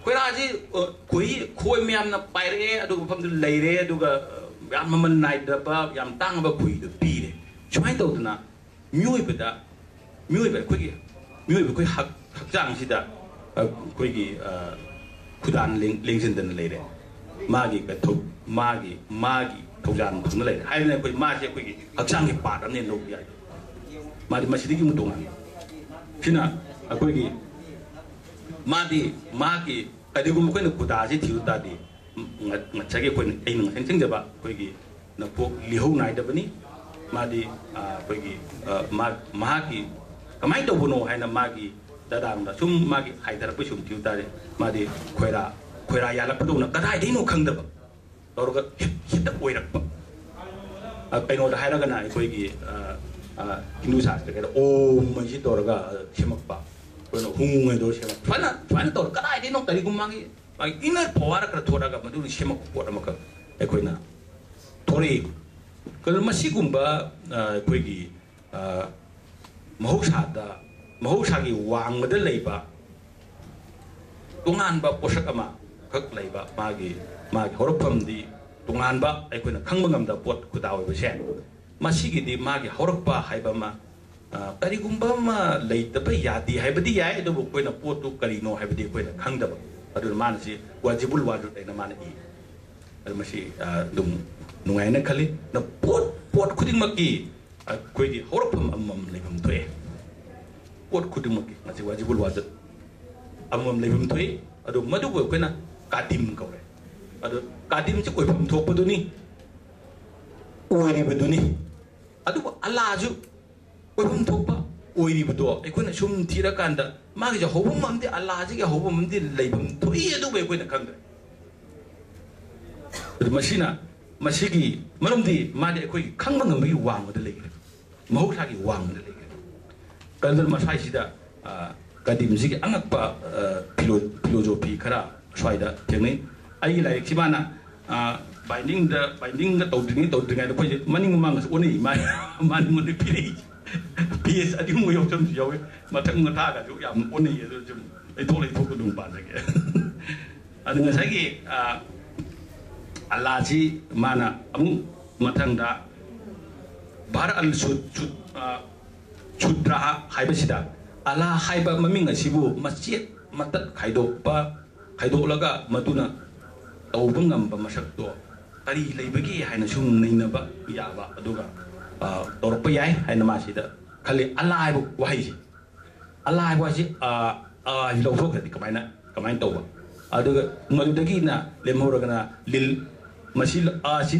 ꯈꯣꯏꯔꯥꯁꯤ, ꯑ, ꯈꯣꯏꯍꯤ, ꯈꯣꯏ ꯃꯌꯥꯝꯅ ꯄꯥꯏꯔꯛꯑꯦ, ꯑꯗꯨꯒ ꯃꯐꯝꯗꯨ ꯂꯩꯔꯦ, ꯑꯗꯨꯒ, ꯑ, ꯌꯥꯝ ꯃꯃꯜ ꯅꯥꯏꯗꯕ, ꯌꯥꯝ ꯇꯥꯡꯉꯕ ꯈꯣꯏꯍꯤꯗꯨ ꯄꯤꯔꯦ꯫ ꯁꯨꯃꯥꯏꯅ ꯇꯧꯗꯅ ꯃꯤꯑꯣꯏꯕꯗ, ꯃꯤꯑꯣꯏꯕ ꯑꯩꯈꯣꯏꯒꯤ, ꯃꯤꯑꯣꯏꯕ ꯑꯩꯈꯣꯏ ꯍꯛ-, ꯍꯛꯆꯥꯡꯁꯤꯗ, ꯑ, ꯑꯩꯈꯣꯏꯒꯤ, ꯑ, ꯈꯨꯗꯥꯟ ꯂꯦꯡ-, ꯂꯦꯡꯁꯤꯟꯗꯅ ꯂꯩꯔꯦ꯫ ꯃꯥꯒꯤ ꯀꯊꯧ-, ꯃꯥꯒꯤ, ꯃꯥꯒꯤ ꯊꯧꯖꯥꯟ ꯐꯪꯅ ꯂꯩꯔꯦ꯫ ꯍꯥꯏꯗꯅ ꯑꯩꯈꯣꯏ ꯃꯥꯁꯦ ꯑꯩꯈꯣꯏꯒꯤ ꯍꯛꯆꯥꯡꯒꯤ ꯄꯥꯔꯠ ꯑꯃꯅꯦꯅ ꯂꯧꯕ ꯌꯥꯏ꯫ ꯃꯥꯗꯤ ꯃꯁꯤꯗꯒꯤ ꯑꯃꯨꯛ ꯇꯣꯉꯥꯟꯕ꯫ ꯁꯤꯅ ꯑꯩꯈꯣꯏꯒꯤ, ꯃꯥꯗꯤ ꯃꯥꯒꯤ, ꯀꯔꯤꯒꯨꯝꯕ ꯑꯩꯈꯣꯏꯅ ꯈꯨꯗꯥꯁꯤ ꯊꯤꯕ ꯇꯥꯔꯗꯤ, ꯉ-, ꯉꯁꯥꯏꯒꯤ ꯑꯩꯈꯣꯏꯅ, ꯑꯩꯅ ꯉꯁꯥꯏ ꯅꯤꯡꯁꯤꯡꯖꯕ ꯑꯩꯈꯣꯏꯒꯤ ꯅꯄꯣꯛ ꯂꯤꯍꯧ ꯅꯥꯏꯗꯕꯅꯤ꯫ ꯃꯥꯗꯤ, ꯑ, ꯑꯩꯈꯣꯏꯒꯤ, ꯑ, ꯃꯥ-, ꯃꯍꯥꯛꯀꯤ ꯀꯃꯥꯏꯅ ꯇꯧꯕꯅꯣ ꯍꯥꯏꯅ ꯃꯥꯒꯤ ꯗꯗꯥꯝꯗ ꯁꯨꯝ ꯃꯥꯒꯤ ꯍꯥꯏꯊꯔꯛꯄꯩ ꯁꯨꯝ ꯊꯤꯕ ꯇꯥꯔꯦ꯫ ꯃꯥꯗꯤ ꯈꯣꯏꯔꯥ, ꯈꯣꯏꯔꯥ ꯌꯥꯜꯂꯛꯄꯗꯧꯅ ꯀꯗꯥꯏꯗꯩꯅꯣ ꯈꯪꯗꯕ ꯇꯧꯔꯒ ꯍꯦꯛ-, ꯍꯦꯛꯇ ꯑꯣꯏꯔꯛꯄ꯫ ꯑ, ꯀꯩꯅꯣꯗ ꯍꯥꯏꯔꯒꯅ ꯑꯩꯈꯣꯏꯒꯤ, ꯑ, ꯑ, ꯍꯤꯟꯗꯨ ꯁꯥꯁꯇ꯭ꯔꯒꯤꯗ ꯑꯣꯝ ꯍꯥꯏꯁꯤ ꯇꯧꯔꯒ, ꯑ, ꯁꯦꯝꯃꯛꯄ꯫ ꯑꯩꯈꯣꯏꯅ ꯍꯨꯡ ꯍꯥꯏꯗꯣ ꯁꯦꯝꯃꯛꯄ꯫ ꯁꯨꯃꯥꯏꯅ, ꯁꯨꯃꯥꯏꯅ ꯇꯧꯔꯒ ꯀꯗꯥꯏꯗꯩꯅꯣ ꯀꯔꯤꯒꯨꯝꯕ ꯃꯥꯒꯤ, ꯃꯥꯒꯤ inner power ꯈꯔ ꯊꯣꯛꯂꯛꯑꯒ ꯃꯗꯨꯅ ꯁꯦꯝꯃꯛꯄ ꯄꯣꯠ ꯑꯃꯈꯛ ꯑꯩꯈꯣꯏꯅ ꯊꯣꯔꯛꯏ꯫ ꯀꯩꯅꯣ ꯃꯁꯤꯒꯨꯝꯕ, ꯑ, ꯑꯩꯈꯣꯏꯒꯤ, ꯑ, ꯃꯍꯧꯁꯥꯗ, ꯃꯍꯧꯁꯥꯒꯤ ꯋꯥꯡꯃꯗ ꯂꯩꯕ ꯇꯣꯉꯥꯟꯕ ꯄꯣꯠꯁꯛ ꯑꯃꯈꯛ ꯂꯩꯕ, ꯃꯥꯒꯤ, ꯃꯥꯒꯤ ꯍꯧꯔꯛꯐꯝꯗꯤ ꯇꯣꯉꯥꯟꯕ, ꯑꯩꯈꯣꯏꯅ ꯈꯪꯕ ꯉꯝꯗꯕ ꯄꯣꯠ ꯈꯨꯗꯥ ꯑꯣꯏꯕꯁꯦ, ꯃꯁꯤꯒꯤꯗꯤ ꯃꯥꯒꯤ ꯍꯧꯔꯛꯄ ꯍꯥꯏꯕ ꯑꯃ, ꯑ, ꯀꯔꯤꯒꯨꯝꯕ ꯑꯃ ꯂꯩꯇꯕ ꯌꯥꯗꯦ ꯍꯥꯏꯕꯗꯤ ꯌꯥꯏ, ꯑꯗꯨꯕꯨ ꯑꯩꯈꯣꯏꯅ ꯄꯣꯠꯇꯨ ꯀꯔꯤꯅꯣ ꯍꯥꯏꯕꯗꯤ ꯑꯩꯈꯣꯏꯅ ꯈꯪꯗꯕ꯫ ꯑꯗꯨꯅ ꯃꯥꯅ ꯁꯤ ꯋꯥꯖꯤꯕꯨꯜ ꯋꯥꯖꯨꯗ ꯍꯥꯏꯅ ꯃꯥꯅ ꯏ꯫ ꯑꯗꯨ ꯃꯁꯤ, ꯑ, ꯑꯗꯨꯝ ꯅꯨꯡꯉꯥꯏꯅ ꯈꯜꯂꯤ꯫ ꯅ ꯄꯣꯠ, ꯄꯣꯠ ꯈꯨꯗꯤꯡꯃꯛꯀꯤ ꯑꯩꯈꯣꯏꯒꯤ ꯍꯧꯔꯛꯐꯝ ꯑꯃꯃꯝ ꯂꯩꯐꯝ ꯊꯣꯛꯑꯦ꯫ ꯄꯣꯠ ꯈꯨꯗꯤꯡꯃꯛꯀꯤ ꯉꯁꯤ ꯋꯥꯖꯤꯕꯨꯜ ꯋꯥꯖꯠ ꯑꯃꯃꯝ ꯂꯩꯐꯝ ꯊꯣꯛꯏ꯫ ꯑꯗꯨ ꯃꯗꯨꯕꯨ ꯑꯩꯈꯣꯏꯅ ꯀꯥꯗꯤꯝ ꯀꯧꯔꯦ꯫ ꯑꯗꯣ ꯀꯥꯗꯤꯝꯁꯤ ꯑꯣꯏꯐꯝ ꯊꯣꯛꯄꯗꯨꯅꯤ, ꯑꯣꯏꯔꯤꯕꯗꯨꯅꯤ꯫ ꯑꯗꯨꯕꯨ ꯑꯜꯂꯥꯁꯨ ꯑꯣꯏꯐꯝ ꯊꯣꯛꯄ ꯑꯣꯏꯔꯤꯕꯗꯣ ꯑꯩꯈꯣꯏꯅ ꯁꯨꯝ ꯊꯤꯔꯀꯥꯟꯗ ꯃꯥꯒꯤꯁꯦ ꯍꯧꯐꯝ ꯑꯃꯗꯤ, ꯑꯜꯂꯥꯁꯤꯒꯤ ꯍꯧꯐꯝ ꯑꯃꯗꯤ ꯂꯩꯐꯝ ꯊꯣꯛꯏ, ꯑꯗꯨꯕꯨ ꯑꯩꯈꯣꯏꯅ ꯈꯪꯗ꯭ꯔꯦ꯫ ꯑꯗꯨ ꯃꯁꯤꯅ, ꯃꯁꯤꯒꯤ ꯃꯔꯝꯗꯤ ꯃꯥꯗꯤ ꯑꯩꯈꯣꯏꯒꯤ ꯈꯪꯕ ꯉꯝꯕꯒꯤ ꯋꯥꯡꯃꯗ ꯂꯩꯈ꯭ꯔꯦ, ꯃꯍꯧꯁꯥꯒꯤ ꯋꯥꯡꯃꯗ ꯂꯩꯈ꯭ꯔꯦ꯫ ꯀꯔꯤꯒꯨꯝꯕ ꯃꯁꯥꯏꯁꯤꯗ, ꯑ, ꯀꯗꯤꯝꯁꯤꯒꯤ ꯑꯉꯛꯄ, ꯑ, ꯐꯤꯂꯣ-, ꯐꯤꯂꯣꯖꯣꯐꯤ ꯈꯔ ꯁ꯭ꯋꯥꯏꯗ ꯊꯦꯡꯅꯩ꯫ ꯑꯩꯒꯤ ꯂꯥꯏꯔꯤꯛꯁꯤ ꯃꯥꯅ, ꯑ, ꯕꯥꯏꯟꯗꯤꯡꯗ, ꯕꯥꯏꯟꯗꯤꯡꯒ ꯇꯧꯗ꯭ꯔꯤꯉꯩ, ꯇꯧꯗ꯭ꯔꯤꯉꯩꯗ ꯑꯩꯈꯣꯏꯁꯦ ꯃꯅꯤꯡ ꯃꯃꯥꯡꯒꯁꯨ ꯑꯣꯟꯅꯩ꯫ ꯃꯥ-, ꯃꯥ ꯑꯩꯉꯣꯟꯗ ꯄꯤꯔꯛꯏ꯫ ꯄꯦꯖ ꯑꯅꯤ ꯑꯍꯨꯝꯒ ꯌꯥꯎꯁꯟꯕꯁꯨ ꯌꯥꯎꯋꯤ꯫ ꯃꯊꯪ ꯃꯊꯥꯒꯁꯨ ꯌꯥꯝ ꯑꯣꯟꯅꯩ꯫ ꯑꯗꯨ ꯁꯨꯝ ꯂꯩꯊꯣꯛ ꯂꯩꯊꯣꯛꯄ ꯑꯗꯨꯝ ꯄꯥꯖꯒꯦ꯫ ꯑꯗꯨ ꯉꯁꯥꯏꯒꯤ, ꯑ, ꯑꯜꯂꯥꯁꯤ ꯃꯥꯅ ꯑꯃꯨꯛ ꯃꯊꯪꯗ ꯕꯍꯔ ꯑꯜ ꯁꯨꯠ, ꯁꯨꯠ, ꯑ, ꯁꯨꯗ꯭ꯔꯥ ꯍꯥꯏꯕꯁꯤꯗ ꯑꯜꯂꯥ ꯍꯥꯏꯕ ꯃꯃꯤꯡ ꯑꯁꯤꯕꯨ ꯃꯆꯦꯠ ꯃꯇꯠ ꯈꯥꯏꯗꯣꯛꯄ, ꯈꯥꯏꯗꯣꯛꯂꯒ ꯃꯗꯨꯅ ꯇꯧꯕ ꯉꯝꯕ ꯃꯁꯛꯇꯣ ꯀꯔꯤ ꯂꯩꯕꯒꯦ ꯍꯥꯏꯅ ꯁꯨꯝ ꯅꯩꯅꯕ ꯌꯥꯕ, ꯑꯗꯨꯒ, ꯑ, ꯇꯧꯔꯛꯄ ꯌꯥꯏ ꯍꯥꯏꯅ ꯃꯥꯁꯤꯗ ꯈꯜꯂꯤ꯫ ꯑꯜꯂꯥ ꯍꯥꯏꯕ ꯋꯥꯍꯩꯁꯦ, ꯑꯜꯂꯥ ꯍꯥꯏꯕ ꯋꯥꯍꯩꯁꯦ, ꯑ, ꯑ ꯍꯥꯏꯁꯤ ꯂꯧꯊꯣꯛꯈ꯭ꯔꯗꯤ ꯀꯃꯥꯏꯅ, ꯀꯃꯥꯏꯅ ꯇꯧꯕ? ꯑꯗꯨꯒ ꯃꯗꯨꯗꯒꯤꯅ ꯂꯦꯝꯍꯧꯔꯒꯅ ꯂꯤꯜ, ꯃꯁꯤ ꯑ ꯁꯤ